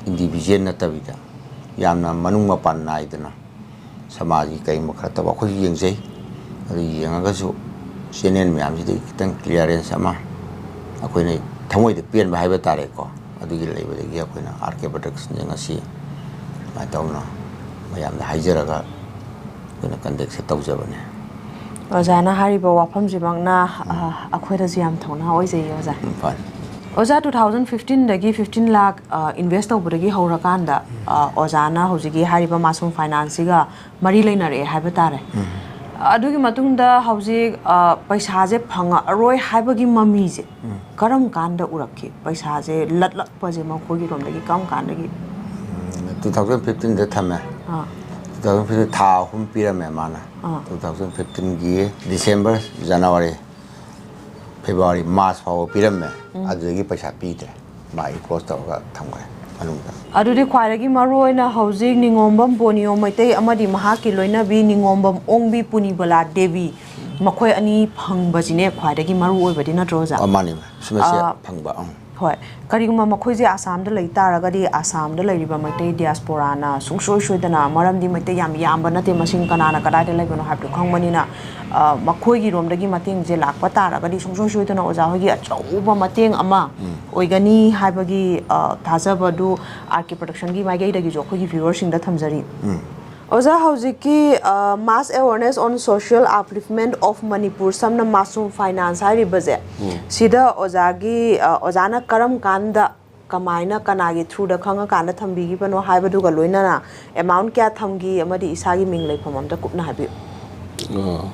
ꯏꯟꯗꯤꯚꯤꯖꯨꯋꯦꯜ ꯅꯠꯇꯕꯤꯗ ꯌꯥꯝꯅ ꯃꯅꯨꯡ ꯃꯄꯥꯟ ꯅꯥꯏꯗꯅ ꯁꯃꯥꯖꯒꯤ ꯀꯩꯒꯨꯝꯕ ꯈꯔ ꯇꯧꯕ ꯑꯩꯈꯣꯏꯁꯨ ꯌꯦꯡꯖꯩ꯫ ꯑꯗꯨ ꯌꯦꯡꯉꯒꯁꯨ ꯆꯦꯅꯦꯜ ꯃꯌꯥꯝꯁꯤꯗꯒꯤ ꯈꯤꯇꯪ ꯀ꯭ꯂꯤꯌꯥꯔꯦꯟꯁ ꯑꯃ ꯑꯩꯈꯣꯏꯅ ꯊꯃꯣꯏꯗ ꯄꯦꯟꯕ ꯍꯥꯏꯕ ꯇꯥꯔꯦꯀꯣ, ꯑꯗꯨꯒꯤ ꯂꯩꯕꯗꯒꯤ ꯑꯩꯈꯣꯏꯅ ꯑꯥꯔ ꯀꯦ ꯄ꯭ꯔꯗꯛꯁꯟꯁꯦ ꯉꯁꯤ ꯁꯨꯃꯥꯏꯅ ꯇꯧꯅ ꯃꯌꯥꯝꯗ ꯍꯥꯏꯖꯔꯒ ꯑꯩꯈꯣꯏꯅ ꯀꯟꯗꯦꯛꯁꯦ ꯇꯧꯖꯕꯅꯦ꯫ ꯑꯣꯖꯥꯅ ꯍꯥꯏꯔꯤꯕ ꯋꯥꯐꯝꯁꯤꯃꯛꯅ ꯑ, ꯑꯩꯈꯣꯏꯗꯁꯨ ꯌꯥꯝ ꯊꯧꯅꯥ ꯑꯣꯏꯖꯩꯌꯦ ꯑꯣꯖꯥ꯫ ꯎꯝ, ꯐꯔꯦ꯫ ꯑꯣꯖꯥ, ꯇꯨ ꯊꯥꯎꯖꯟ ꯐꯤꯐꯇꯤꯟꯗꯒꯤ ꯐꯤꯐꯇꯤꯟ ꯂꯥꯈ ꯏꯟꯚꯦꯁ ꯇꯧꯕꯗꯒꯤ ꯍꯧꯔꯀꯥꯟꯗ ꯑ, ꯑꯣꯖꯥꯅ ꯍꯧꯖꯤꯛꯀꯤ ꯍꯥꯏꯔꯤꯕ ꯃꯥꯁꯨꯝ ꯐꯥꯏꯅꯥꯟꯁꯁꯤꯒ ꯃꯔꯤ ꯂꯩꯅꯔꯛꯑꯦ ꯍꯥꯏꯕ ꯇꯥꯔꯦ꯫ ꯑꯗꯨꯒꯤ ꯃꯇꯨꯡꯗ ꯍꯧꯖꯤꯛ ꯑ, ꯄꯩꯁꯥꯁꯦ ꯐꯪꯉꯛꯑꯔꯣꯏ ꯍꯥꯏꯕꯒꯤ ꯃꯃꯤꯁꯦ ꯀꯔꯝ ꯀꯥꯟꯗ ꯎꯔꯛꯈꯤ? ꯄꯩꯁꯥꯁꯦ ꯂꯠꯂꯛꯄꯁꯦ ꯃꯈꯣꯏꯒꯤꯔꯣꯝꯗꯒꯤ ꯀꯔꯝ ꯀꯥꯟꯗꯒꯤ? ꯇꯨ ꯊꯥꯎꯖꯟ ꯐꯤꯐꯇꯤꯟꯗ ꯊꯝꯃꯦ꯫ ꯑꯥ, ꯇꯨ ꯊꯥꯎꯖꯟ ꯐꯤꯐꯇꯤꯟ ꯊꯥ ꯑꯍꯨꯝ ꯄꯤꯔꯝꯃꯦ ꯃꯥꯅ꯫ ꯑꯥ, ꯇꯨ ꯊꯥꯎꯖꯟ ꯐꯤꯐꯇꯤꯟꯒꯤ ꯗꯤꯁꯦꯝꯕꯔ, ꯖꯅꯋꯥꯔꯤ, ꯐꯦꯕ꯭ꯔꯨꯋꯥꯔꯤ, ꯃꯥꯔꯆ ꯐꯥꯎꯕ ꯄꯤꯔꯝꯃꯦ꯫ ꯑꯗꯨꯗꯒꯤ ꯄꯩꯁꯥ ꯄꯤꯗ꯭ꯔꯦ꯫ ꯃꯥ ꯏꯟꯀ꯭ꯂꯣꯖ ꯇꯧꯔꯒ ꯊꯝꯈ꯭ꯔꯦ ꯃꯅꯨꯡꯗ꯫ ꯑꯗꯨꯗꯤ ꯈ꯭ꯋꯥꯏꯗꯒꯤ ꯃꯔꯨ ꯑꯣꯏꯅ ꯍꯧꯖꯤꯛ ꯅꯤꯉꯣꯝꯕꯝ ꯕꯣꯅꯤꯌꯣ ꯃꯩꯇꯩ ꯑꯃꯗꯤ ꯃꯍꯥꯛꯀꯤ ꯂꯣꯏꯅꯕꯤ ꯅꯤꯉꯣꯝꯕꯝ ꯑꯣꯡꯕꯤ ꯄꯨꯅꯤꯕꯂꯥ ꯗꯦꯕꯤ, ꯃꯈꯣꯏ ꯑꯅꯤ ꯐꯪꯕꯁꯤꯅꯦ ꯈ꯭ꯋꯥꯏꯗꯒꯤ ꯃꯔꯨ ꯑꯣꯏꯕꯗꯤ, ꯅꯠꯇ꯭ꯔꯣ ꯑꯣꯖꯥ? ꯑ, ꯃꯥꯅꯤ, ꯃꯥꯅꯤ꯫ ꯁꯤꯃꯁꯦ ꯑ, ꯐꯪꯕ꯫ ꯑꯪ꯫ ꯍꯣꯏ, ꯀꯔꯤꯒꯨꯝꯕ ꯃꯈꯣꯏꯁꯦ ꯑꯁꯥꯝꯗ ꯂꯩ ꯇꯥꯔꯒꯗꯤ ꯑꯁꯥꯝꯗ ꯂꯩꯔꯤꯕ ꯃꯩꯇꯩ ꯗꯤꯌꯥꯁꯄꯣꯔꯥꯅ ꯁꯨꯡꯁꯣꯏ ꯁꯣꯏꯗꯅ, ꯃꯔꯝꯗꯤ ꯃꯩꯇꯩ ꯌꯥꯝ ꯌꯥꯝꯕ ꯅꯠꯇꯦ, ꯃꯁꯤꯡ ꯀꯅꯥꯅ ꯀꯗꯥꯏꯗ ꯂꯩꯕꯅꯣ ꯍꯥꯏꯕꯗꯨ ꯈꯪꯕꯅꯤꯅ, ꯑ, ꯃꯈꯣꯏꯒꯤꯔꯣꯝꯗꯒꯤ ꯃꯇꯦꯡꯁꯦ ꯂꯥꯛꯄ ꯇꯥꯔꯒꯗꯤ ꯁꯨꯡꯁꯣꯏ ꯁꯣꯏꯗꯅ ꯑꯣꯖꯥ ꯍꯣꯏꯒꯤ ꯑꯆꯧꯕ ꯃꯇꯦꯡ ꯑꯃ ꯑꯣꯏꯒꯅꯤ ꯍꯥꯏꯕꯒꯤ, ꯑ, ꯊꯥꯖꯕꯗꯨ ꯑꯥꯔ ꯀꯦ ꯄ꯭ꯔꯗꯛꯁꯟꯒꯤ ꯃꯥꯏꯀꯩꯗꯒꯤꯁꯨ ꯑꯩꯈꯣꯏꯒꯤ ꯚ꯭ꯌꯨꯋꯔꯁꯤꯡꯗ ꯊꯝꯖꯔꯤ꯫ ꯑꯣꯖꯥ, ꯍꯧꯖꯤꯛꯀꯤ, ꯑ, Mass Awareness on Social Upliftment of Manipur, ꯁꯝꯅ ꯃꯥꯁꯨꯝ ꯐꯥꯏꯅꯥꯟꯁ ꯍꯥꯏꯔꯤꯕꯁꯦ, ꯁꯤꯗ ꯑꯣꯖꯥꯒꯤ, ꯑ, ꯑꯣꯖꯥꯅ ꯀꯔꯝ ꯀꯥꯟꯗ, ꯀꯃꯥꯏꯅ, ꯀꯅꯥꯒꯤ ꯊ꯭ꯔꯨꯗ ꯈꯪꯉꯀꯥꯟꯗ ꯊꯝꯕꯤꯈꯤꯕꯅꯣ ꯍꯥꯏꯕꯗꯨꯒ ꯂꯣꯏꯅꯅ ꯑꯦꯃꯥꯎꯟ ꯀꯌꯥ ꯊꯝꯈꯤ ꯑꯃꯗꯤ ꯏꯁꯥꯒꯤ ꯃꯤꯡ ꯂꯩꯐꯝ ꯑꯝꯇ ꯀꯨꯞꯅ ꯍꯥꯏꯕꯤꯌꯨ꯫ ꯑ,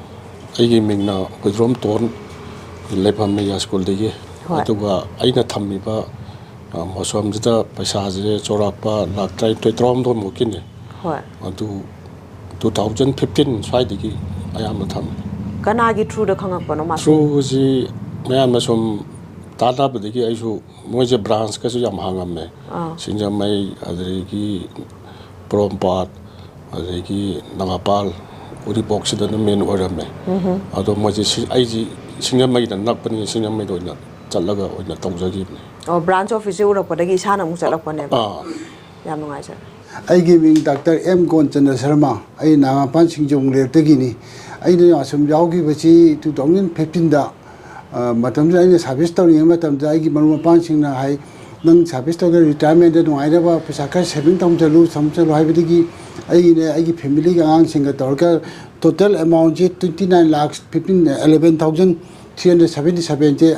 ꯑꯩꯒꯤ ꯃꯤꯡꯅ ꯍꯨꯏꯗ꯭ꯔꯣꯝ ꯇꯣꯟ, ꯂꯩꯐꯝ ꯃꯌꯥ ꯁ꯭ꯀꯨꯜꯗꯒꯤ꯫ ꯍꯣꯏ꯫ ꯑꯗꯨꯒ ꯑꯩꯅ ꯊꯝꯃꯤꯕ, ꯑ, ꯃꯣꯁꯣꯝꯁꯤꯗ ꯄꯩꯁꯥꯁꯦ ꯆꯥꯎꯔꯥꯛꯄ ꯂꯥꯈ ꯇꯔꯥꯅꯤꯊꯣꯏ, ꯇꯔꯥꯍꯨꯝꯗꯣꯏꯃꯨꯛꯀꯤꯅꯦ꯫ ꯍꯣꯏ꯫ ꯑꯗꯨ two thousand fifteen ꯁ꯭ꯋꯥꯏꯗꯒꯤ ꯑꯌꯥꯝꯕ ꯊꯝꯃꯦ꯫ ꯀꯅꯥꯒꯤ through ꯗ ꯈꯪꯉꯛꯄꯅꯣ ꯃꯥꯁꯨ? Through ꯁꯤ ꯃꯌꯥꯝꯅ ꯁꯨꯝ ꯇꯥꯟꯅꯕꯗꯒꯤ ꯑꯩꯁꯨ, ꯃꯣꯏꯁꯦ branch ꯀꯁꯨ ꯌꯥꯝ ꯍꯥꯡꯉꯝꯃꯦ꯫ ꯑꯥ꯫ ꯁꯤꯡꯖꯃꯩ, ꯑꯗꯨꯗꯒꯤ ꯄꯣꯔꯣꯝꯄꯥꯠ, ꯑꯗꯒꯤ ꯅꯒꯥꯄꯥꯜ, ꯎꯔꯤꯄꯣꯛꯁꯤꯗꯅ main ꯑꯣꯏꯔꯝꯃꯦ꯫ ꯎꯝꯍꯨꯝ꯫ ꯑꯗꯣ ꯃꯣꯏꯁꯦ ꯁꯤ-, ꯑꯩꯁꯤ ꯁꯤꯡꯖꯃꯩꯗ ꯅꯛꯄꯅꯤꯅ ꯁꯤꯡꯖꯃꯩꯗ ꯑꯣꯏꯅ ꯆꯠꯂꯒ ꯑꯣꯏꯅ ꯇꯧꯖꯈꯤꯕꯅꯦ꯫ ꯑꯣ, branch office ꯁꯦ ꯎꯔꯛꯄꯗꯒꯤ ꯏꯁꯥꯅ ꯑꯃꯨꯛ ꯆꯠꯂꯛꯄꯅꯦꯕ꯫ ꯑꯥ꯫ ꯌꯥꯝ ꯅꯨꯡꯉꯥꯏꯖꯔꯦ꯫ ꯑꯩꯒꯤ ꯃꯤꯡ ꯗꯥꯛꯇꯔ ꯑꯦꯝ ꯒꯣꯟꯆꯟꯗ꯭ꯔ ꯁꯔꯃ, ꯑꯩ ꯅꯒꯥꯃꯄꯥꯟ ꯁꯤꯡꯖꯃꯩ ꯂꯩꯔꯛꯇꯒꯤꯅꯤ꯫ ꯑꯩꯅ ꯑꯁꯨꯝ ꯌꯥꯎꯈꯤꯕꯁꯤ two thousand fifteen ꯗ, ꯑ, ꯃꯇꯝꯗꯨꯗ ꯑꯩꯅ service ꯇꯧꯔꯤꯉꯩ ꯃꯇꯝꯗ ꯑꯩꯒꯤ ꯃꯔꯨꯞ ꯃꯄꯥꯡꯁꯤꯡꯅ ꯍꯥꯏ, "ꯅꯪ service ꯇꯧꯔꯒ retirement ꯗ ꯅꯨꯡꯉꯥꯏꯅꯕ ꯄꯩꯁꯥ ꯈꯔ saving ꯊꯝꯖꯜꯂꯨ, ꯊꯝꯖꯜꯂꯨ" ꯍꯥꯏꯕꯗꯒꯤ ꯑꯩꯅꯦ, ꯑꯩꯒꯤ family ꯒꯤ ꯑꯉꯥꯡꯁꯤꯡꯒ ꯇꯧꯔꯒ total amount ꯁꯦ twenty nine lakh fifteen, eleven thousand three hundred seventy seven ꯁꯦ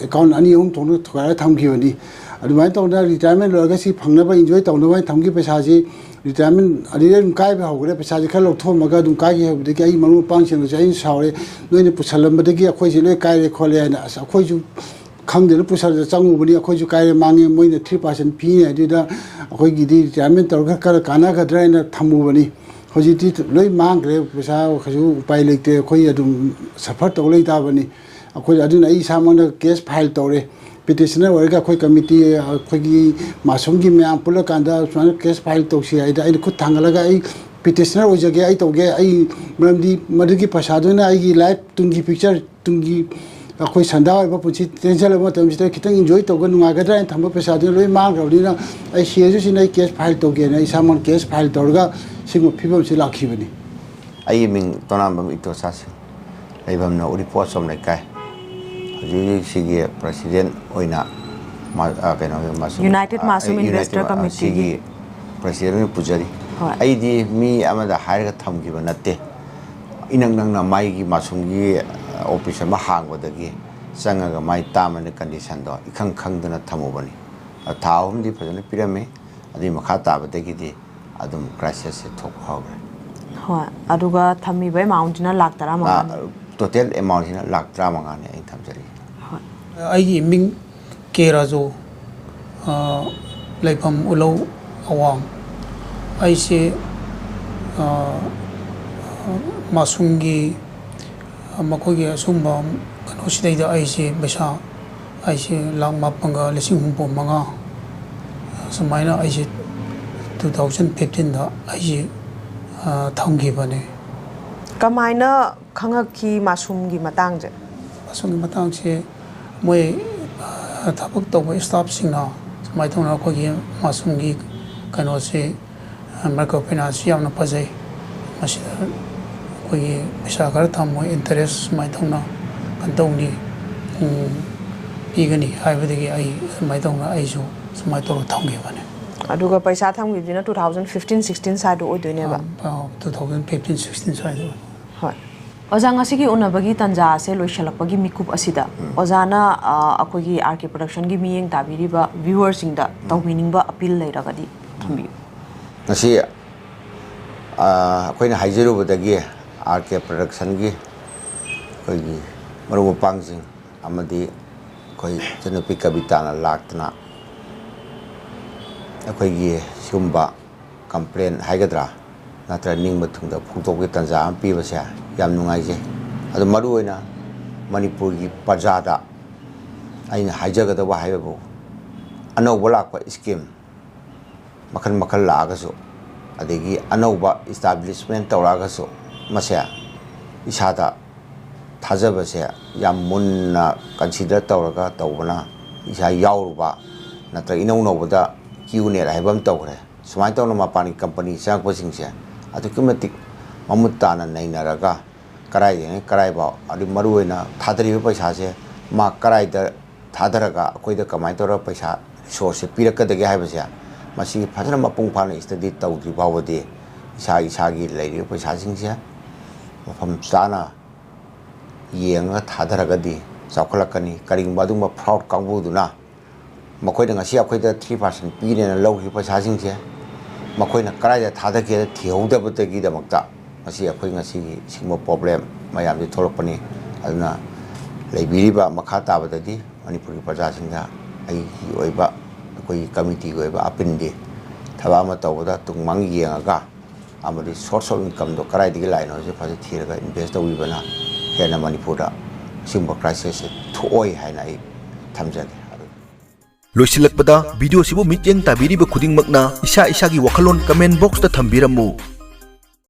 account ꯑꯅꯤ ꯑꯍꯨꯝ ꯊꯣꯛꯅ ꯊꯨꯒꯥꯏꯔꯒ ꯊꯝꯈꯤꯕꯅꯤ꯫ ꯑꯗꯨꯃꯥꯏꯅ ꯇꯧꯗꯅ retirement ꯂꯣꯏꯔꯒ ꯁꯤ ꯐꯪꯅꯕ, enjoy ꯇꯧꯅꯕ ꯍꯥꯏꯅ ꯊꯝꯈꯤꯕ ꯄꯩꯁꯥꯁꯤ retirement ꯑꯗꯨꯗꯩ ꯑꯗꯨꯝ ꯀꯥꯏꯕ ꯍꯧꯈ꯭ꯔꯦ꯫ ꯄꯩꯁꯥꯁꯤ ꯈꯔ ꯂꯧꯊꯣꯛꯑꯝꯃꯒ ꯑꯗꯨꯝ ꯀꯥꯏꯈꯤ ꯍꯥꯏꯕꯗꯒꯤ ꯑꯩ ꯃꯔꯨꯞ ꯃꯄꯥꯡꯁꯤꯡꯅꯁꯨ ꯑꯩꯅ ꯁꯥꯎꯔꯦ, "ꯅꯣꯏꯅ ꯄꯨꯁꯜꯂꯝꯕꯗꯒꯤ ꯑꯩꯈꯣꯏꯁꯤ ꯂꯣꯏ ꯀꯥꯏꯔꯦ ꯈꯣꯠꯂꯦ" ꯍꯥꯏꯅ꯫ ꯑꯁ, ꯑꯩꯈꯣꯏꯁꯨ ꯈꯪꯗꯅ ꯄꯨꯁꯜꯂꯒ ꯆꯪꯉꯨꯕꯅꯤ꯫ ꯑꯩꯈꯣꯏꯁꯨ ꯀꯥꯏꯔꯦ, ꯃꯥꯡꯉꯦ, ꯃꯣꯏꯅ three percent ꯄꯤꯅꯤ ꯍꯥꯏꯗꯨꯗ ꯑꯩꯈꯣꯏꯒꯤꯗꯤ retirement ꯇꯧꯔꯒ ꯈꯔ ꯀꯥꯟꯅꯒꯗ꯭ꯔꯥ ꯍꯥꯏꯅ ꯊꯝꯃꯨꯕꯅꯤ꯫ ꯍꯧꯖꯤꯛꯇꯤ ꯂꯣꯏ ꯃꯥꯡꯈ꯭ꯔꯦ, ꯄꯩꯁꯥ ꯀꯩꯁꯨ ꯎꯄꯥꯏ ꯂꯩꯇꯦ꯫ ꯑꯩꯈꯣꯏ ꯑꯗꯨꯝ suffer ꯇꯧ ꯂꯩ ꯇꯥꯕꯅꯤ꯫ ꯑꯩꯈꯣꯏ ꯑꯗꯨꯅ ꯑꯩ ꯏꯁꯥꯃꯛꯅ case file ꯇꯧꯔꯦ, petitioner ꯑꯣꯏꯔꯒ ꯑꯩꯈꯣꯏ committee, ꯑꯩꯈꯣꯏꯒꯤ ꯃꯥꯁꯣꯝꯒꯤ ꯃꯌꯥꯝ ꯄꯨꯜꯂꯀꯥꯟꯗ ꯁꯨꯃꯥꯏꯅ case file ꯇꯧꯁꯤ ꯍꯥꯏꯗ ꯑꯩꯅ ꯈꯨꯠ ꯊꯥꯡꯒꯠꯂꯒ ꯑꯩ petitioner ꯑꯣꯏꯖꯒꯦ, ꯑꯩ ꯇꯧꯒꯦ꯫ ꯑꯩ ꯃꯔꯝꯗꯤ ꯃꯗꯨꯒꯤ ꯄꯩꯁꯥꯗꯨꯅ ꯑꯩꯒꯤ life ꯇꯨꯡꯒꯤ future, ꯇꯨꯡꯒꯤ ꯑꯩꯈꯣꯏ ꯁꯟꯗꯥ ꯑꯣꯏꯕ ꯄꯨꯟꯁꯤ ꯇꯦꯟꯁꯤꯜꯂꯕ ꯃꯇꯝꯁꯤꯗ ꯈꯤꯇꯪ enjoy ꯇꯧꯒ ꯅꯨꯡꯉꯥꯏꯒꯗ꯭ꯔꯥ ꯍꯥꯏꯅ ꯊꯝꯕ ꯄꯩꯁꯥꯗꯨꯅ ꯂꯣꯏ ꯃꯥꯡꯈ꯭ꯔꯕꯅꯤꯅ ꯑꯩ ꯁꯤꯔꯁꯨ ꯁꯤꯅ ꯑꯩ case file ꯇꯧꯒꯦꯅ ꯑꯩ ꯏꯁꯥꯃꯛ case file ꯇꯧꯔꯒ ꯁꯤꯒꯨꯝꯕ ꯐꯤꯕꯝꯁꯤ ꯂꯥꯛꯈꯤꯕꯅꯤ꯫ ꯑꯩꯒꯤ ꯃꯤꯡ ꯇꯣꯅꯥꯝꯕꯝ ꯏꯇꯣꯆꯥꯁꯤꯡ, ꯂꯩꯐꯝꯅ ꯎꯔꯤꯄꯣꯠ ꯁꯣꯝ ꯂꯩꯀꯥꯏ꯫ ꯍꯧꯖꯤꯛ ꯍꯧꯖꯤꯛ ꯁꯤꯒꯤ president ꯑꯣꯏꯅ ꯃꯥ-, ꯑ, ꯀꯩꯅꯣꯒꯤ ꯃꯥꯁꯨꯝ, United ꯑ, ꯃꯥꯁꯨꯝ United Investor ꯑ, Committee ꯒꯤ꯫ ꯁꯤꯒꯤ president ꯑꯣꯏꯅ ꯄꯨꯖꯔꯤ꯫ ꯍꯣꯏ꯫ ꯑꯩꯗꯤ ꯃꯤ ꯑꯃꯗ ꯍꯥꯏꯔꯒ ꯊꯝꯈꯤꯕ ꯅꯠꯇꯦ꯫ ꯏꯅꯛ ꯅꯛꯅ ꯃꯥꯒꯤ ꯃꯥꯁꯨꯝꯒꯤ office ꯑꯃ ꯍꯥꯡꯕꯗꯒꯤ ꯆꯪꯉꯒ ꯃꯥꯏ term and condition ꯗꯣ ꯏꯈꯪ ꯈꯪꯗꯅ ꯊꯝꯃꯨꯕꯅꯤ꯫ ꯊꯥ ꯑꯍꯨꯝꯗꯤ ꯐꯖꯅ ꯄꯤꯔꯝꯃꯤ꯫ ꯑꯗꯨꯒꯤ ꯃꯈꯥ ꯇꯥꯕꯗꯒꯤꯗꯤ ꯑꯗꯨꯝ crisis ꯁꯦ ꯊꯣꯛꯄ ꯍꯧꯔꯦ꯫ ꯍꯣꯏ, ꯑꯗꯨꯒ ꯊꯝꯃꯤꯕ ꯑꯦꯃꯥꯎꯟꯁꯤꯅ ꯂꯥꯛ ꯇꯔꯥꯃꯉꯥ꯫ ꯇꯣꯇꯦꯜ ꯑꯦꯃꯥꯎꯟꯁꯤꯅ ꯂꯥꯛ ꯇꯔꯥꯃꯉꯥꯅꯦ ꯑꯩꯅ ꯊꯝꯖꯔꯤꯁꯦ꯫ ꯑꯩꯒꯤ ꯃꯤꯡ ꯀꯦ ꯔꯥꯖꯨ, ꯂꯩꯐꯝ ꯎꯂꯧ ꯑꯋꯥꯡ꯫ ꯑꯩꯁꯦ ꯃꯥꯁꯨꯝꯒꯤ ꯃꯈꯣꯏꯒꯤ ꯑꯁꯨꯝꯕ ꯀꯩꯅꯣꯁꯤꯗꯩꯗ ꯑꯩꯁꯦ ꯄꯩꯁꯥ ꯑꯩꯁꯦ ꯂꯥꯛ ꯃꯥꯄꯟꯒ ꯂꯤꯁꯤꯡ ꯍꯨꯝꯐꯨ ꯃꯉꯥ ꯁꯨꯃꯥꯏꯅ ꯑꯩꯁꯦ ꯇꯨ ꯊꯥꯎꯖꯟ ꯐꯤꯐꯇꯤꯟꯗ ꯑꯩꯁꯦ ꯊꯝꯈꯤꯕꯅꯦ꯫ ꯀꯃꯥꯏꯅ ꯈꯪꯉꯛꯈꯤ ꯃꯥꯁꯨꯝꯒꯤ ꯃꯇꯥꯡꯁꯦ? ꯃꯥꯁꯨꯝꯒꯤ ꯃꯇꯥꯡꯁꯦ ꯃꯣꯏ ꯊꯕꯛ ꯇꯧꯕ ꯏꯁꯇꯥꯐꯁꯤꯡꯅ ꯁꯨꯃꯥꯏꯅ ꯇꯧꯅ ꯑꯩꯈꯣꯏꯒꯤ ꯃꯥꯁꯨꯝꯒꯤ ꯀꯩꯅꯣꯁꯤ ꯃꯥꯏꯀ꯭ꯔꯣ ꯐꯥꯏꯅꯥꯟꯁꯁꯤ ꯌꯥꯝꯅ ꯐꯖꯩ, ꯃꯁꯤꯗ ꯑꯩꯈꯣꯏꯒꯤ ꯄꯩꯁꯥ ꯈꯔ ꯊꯝꯃꯣ, ꯏꯟꯇꯔꯦꯁ ꯁꯨꯃꯥꯏꯅ ꯇꯧꯅ ꯀꯩꯅꯣ ꯇꯧꯅꯤ, ꯄꯤꯒꯅꯤ ꯍꯥꯏꯕꯗꯒꯤ ꯑꯩ ꯁꯨꯃꯥꯏꯅ ꯇꯧꯅ ꯑꯩꯁꯨ ꯁꯨꯃꯥꯏꯅ ꯇꯧꯔꯒ ꯊꯝꯈꯤꯕꯅꯤ꯫ ꯑꯗꯨꯒ ꯄꯩꯁꯥ ꯊꯝꯈꯤꯕꯁꯤꯅ two thousand fifteen sixteen ꯁ꯭ꯋꯥꯏꯗ ꯑꯣꯏꯗꯣꯏꯅꯦꯕ꯫ Two thousand fifteen sixteen ꯁ꯭ꯋꯥꯏꯗ ꯑꯣꯏ꯫ ꯍꯣꯏ꯫ ꯑꯣꯖꯥ, ꯉꯁꯤꯒꯤ ꯎꯅꯕꯒꯤ ꯇꯥꯟꯖꯥ ꯑꯁꯦ ꯂꯣꯏꯁꯤꯜꯂꯛꯄꯒꯤ ꯃꯤꯀꯨꯞ ꯑꯁꯤꯗ ꯑꯣꯖꯥꯅ ꯑꯩꯈꯣꯏꯒꯤ ꯑꯥꯔ ꯀꯦ ꯄ꯭ꯔꯗꯛꯁꯟꯒꯤ ꯃꯤꯠꯌꯦꯡ ꯇꯥꯕꯤꯔꯤꯕ ꯚ꯭ꯌꯨꯋꯔꯁꯤꯡꯗ ꯇꯧꯕꯤꯅꯤꯡꯕ ꯑꯄꯤꯜ ꯂꯩꯔꯒꯗꯤ ꯊꯝꯕꯤꯌꯨ꯫ ꯉꯁꯤ ꯑꯩꯈꯣꯏꯅ ꯍꯥꯏꯖꯔꯨꯕꯗꯒꯤ ꯑꯥꯔ ꯀꯦ ꯄ꯭ꯔꯗꯛꯁꯟꯒꯤ ꯑꯩꯈꯣꯏꯒꯤ ꯃꯔꯨꯞ ꯃꯄꯥꯡꯁꯤꯡ ꯑꯃꯗꯤ ꯑꯩꯈꯣꯏ ꯏꯆꯟꯅꯨꯄꯤ ꯀꯕꯤꯇꯥꯅ ꯂꯥꯛꯇꯅ ꯑꯩꯈꯣꯏꯒꯤ ꯁꯤꯒꯨꯝꯕ ꯀꯝꯄ꯭ꯂꯦꯟ ꯍꯥꯏꯒꯗ꯭ꯔꯥ ꯅꯠꯇ꯭ꯔꯒ ꯅꯤꯡꯕ ꯊꯨꯡꯗ ꯐꯣꯡꯗꯣꯛꯄꯒꯤ ꯇꯥꯟꯖꯥ ꯑꯃ ꯄꯤꯕꯁꯦ ꯌꯥꯝ ꯅꯨꯡꯉꯥꯏꯖꯩ꯫ ꯑꯗꯣ ꯃꯔꯨꯑꯣꯏꯅ ꯃꯅꯤꯄꯨꯔꯒꯤ ꯄ꯭ꯔꯖꯥꯗ ꯑꯩꯅ ꯍꯥꯏꯖꯒꯗꯕ ꯍꯥꯏꯕꯕꯨ ꯑꯅꯧꯕ ꯂꯥꯛꯄ ꯁ꯭ꯀꯤꯝ ꯃꯈꯜ ꯃꯈꯜ ꯂꯥꯛꯑꯒꯁꯨ ꯑꯗꯒꯤ ꯑꯅꯧꯕ ꯏꯁꯇꯥꯕ꯭ꯂꯤꯁꯃꯦꯟ ꯇꯧꯔꯛꯑꯒꯁꯨ ꯃꯁꯦ ꯏꯁꯥꯗ ꯊꯥꯖꯕꯁꯦ ꯌꯥꯝ ꯃꯨꯟꯅ ꯀꯟꯁꯤꯗꯔ ꯇꯧꯔꯒ ꯇꯧꯕꯅ ꯏꯁꯥ ꯌꯥꯎꯔꯨꯕ ꯅꯠꯇ꯭ꯔꯒ ꯏꯅꯧ ꯅꯧꯕꯗ ꯀ꯭ꯌꯨ ꯅꯦꯠ ꯍꯥꯏꯕ ꯑꯃ ꯇꯧꯈ꯭ꯔꯦ꯫ ꯁꯨꯃꯥꯏꯅ ꯇꯧꯅ ꯃꯄꯥꯟꯒꯤ ꯀꯝꯄꯅꯤ ꯆꯪꯉꯛꯄꯁꯤꯡꯁꯦ ꯑꯗꯨꯛꯀꯤ ꯃꯇꯤꯛ ꯃꯃꯨꯠ ꯇꯥꯅ ꯅꯩꯅꯔꯒ ꯀꯔꯥꯏꯗꯒꯤ ꯀꯔꯥꯏꯐꯥꯎ ꯑꯗꯨ ꯃꯔꯨꯑꯣꯏꯅ ꯊꯥꯗꯔꯤꯕ ꯄꯩꯁꯥꯁꯦ ꯃꯥ ꯀꯔꯥꯏꯗ ꯊꯥꯗꯔꯒ ꯑꯩꯈꯣꯏꯗ ꯀꯃꯥꯏꯅ ꯇꯧꯔꯒ ꯄꯩꯁꯥ ꯔꯤꯁꯣꯔꯁꯁꯦ ꯄꯤꯔꯛꯀꯗꯒꯦ ꯍꯥꯏꯕꯁꯦ ꯃꯁꯤ ꯐꯖꯅ ꯃꯄꯨꯡ ꯐꯥꯅ ꯏꯁꯇꯗꯤ ꯇꯧꯗ꯭ꯔꯤ ꯐꯥꯎꯕꯗꯤ ꯏꯁꯥ ꯏꯁꯥꯒꯤ ꯂꯩꯔꯤꯕ ꯄꯩꯁꯥꯁꯤꯡꯁꯦ ꯃꯐꯝ ꯆꯥꯅ ꯌꯦꯡꯉꯒ ꯊꯥꯗꯔꯒꯗꯤ ꯆꯥꯎꯈꯠꯂꯛꯀꯅꯤ꯫ ꯀꯔꯤꯒꯨꯝꯕ ꯑꯗꯨꯒꯨꯝꯕ ꯐ꯭ꯔꯣꯗ ꯀꯥꯡꯕꯨꯗꯨꯅ ꯃꯈꯣꯏꯅ ꯉꯁꯤ ꯑꯩꯈꯣꯏꯗ three percent ꯄꯤꯔꯦꯅ ꯂꯧꯈꯤꯕ ꯄꯩꯁꯥꯁꯤꯡꯁꯦ ꯃꯈꯣꯏꯅ ꯀꯗꯥꯏꯗ ꯊꯥꯗꯒꯦꯗ ꯊꯤꯍꯧꯗꯕꯗꯒꯤꯗꯃꯛꯇ ꯉꯁꯤ ꯑꯩꯈꯣꯏ ꯉꯁꯤꯒꯤ ꯁꯤꯒꯨꯝꯕ ꯄ꯭ꯔꯣꯕ꯭ꯂꯦꯝ ꯃꯌꯥꯝꯁꯤ ꯊꯣꯛꯂꯛꯄꯅꯤ꯫ ꯑꯗꯨꯅ ꯂꯩꯕꯤꯔꯤꯕ ꯃꯈꯥ ꯇꯥꯕꯗꯗꯤ ꯃꯅꯤꯄꯨꯔꯒꯤ ꯄ꯭ꯔꯖꯥꯁꯤꯡꯗ ꯑꯩꯒꯤ ꯑꯣꯏꯕ, ꯑꯩꯈꯣꯏꯒꯤ ꯀꯃꯤꯇꯤꯒꯤ ꯑꯣꯏꯕ ꯑꯄꯤꯜꯗꯤ, ꯊꯕꯛ ꯑꯃ ꯇꯧꯕꯗ ꯇꯨꯡ ꯃꯥꯡ ꯌꯦꯡꯉꯒ ꯑꯃꯗꯤ ꯁꯣꯔꯁ ꯑꯣꯐ ꯏꯟꯀꯝꯗꯣ ꯀꯗꯥꯏꯗꯒꯤ ꯂꯥꯛꯏꯅꯣ ꯍꯥꯏꯁꯦ ꯐꯖꯅ ꯊꯤꯔꯒ ꯏꯟꯚꯦꯁ ꯇꯧꯕꯤꯕꯅ ꯍꯦꯟꯅ ꯃꯅꯤꯄꯨꯔꯗ ꯑꯁꯤꯒꯨꯝꯕ ꯀ꯭ꯔꯥꯏꯁꯤꯁꯁꯦ ꯊꯣꯛꯑꯣꯏ ꯍꯥꯏꯅ ꯑꯩ ꯊꯝꯖꯒꯦ꯫ ꯑꯗꯨ ꯂꯣꯏꯁꯤꯜꯂꯛꯄꯗ, ꯚꯤꯗꯤꯑꯣꯁꯤꯕꯨ ꯃꯤꯠꯌꯦꯡ ꯇꯥꯕꯤꯔꯤꯕ ꯈꯨꯗꯤꯡꯃꯛꯅ ꯏꯁꯥ ꯏꯁꯥꯒꯤ ꯋꯥꯈꯜꯂꯣꯟ ꯀꯃꯦꯟ ꯕꯣꯛꯁꯇ ꯊꯝꯕꯤꯔꯝꯃꯨ꯫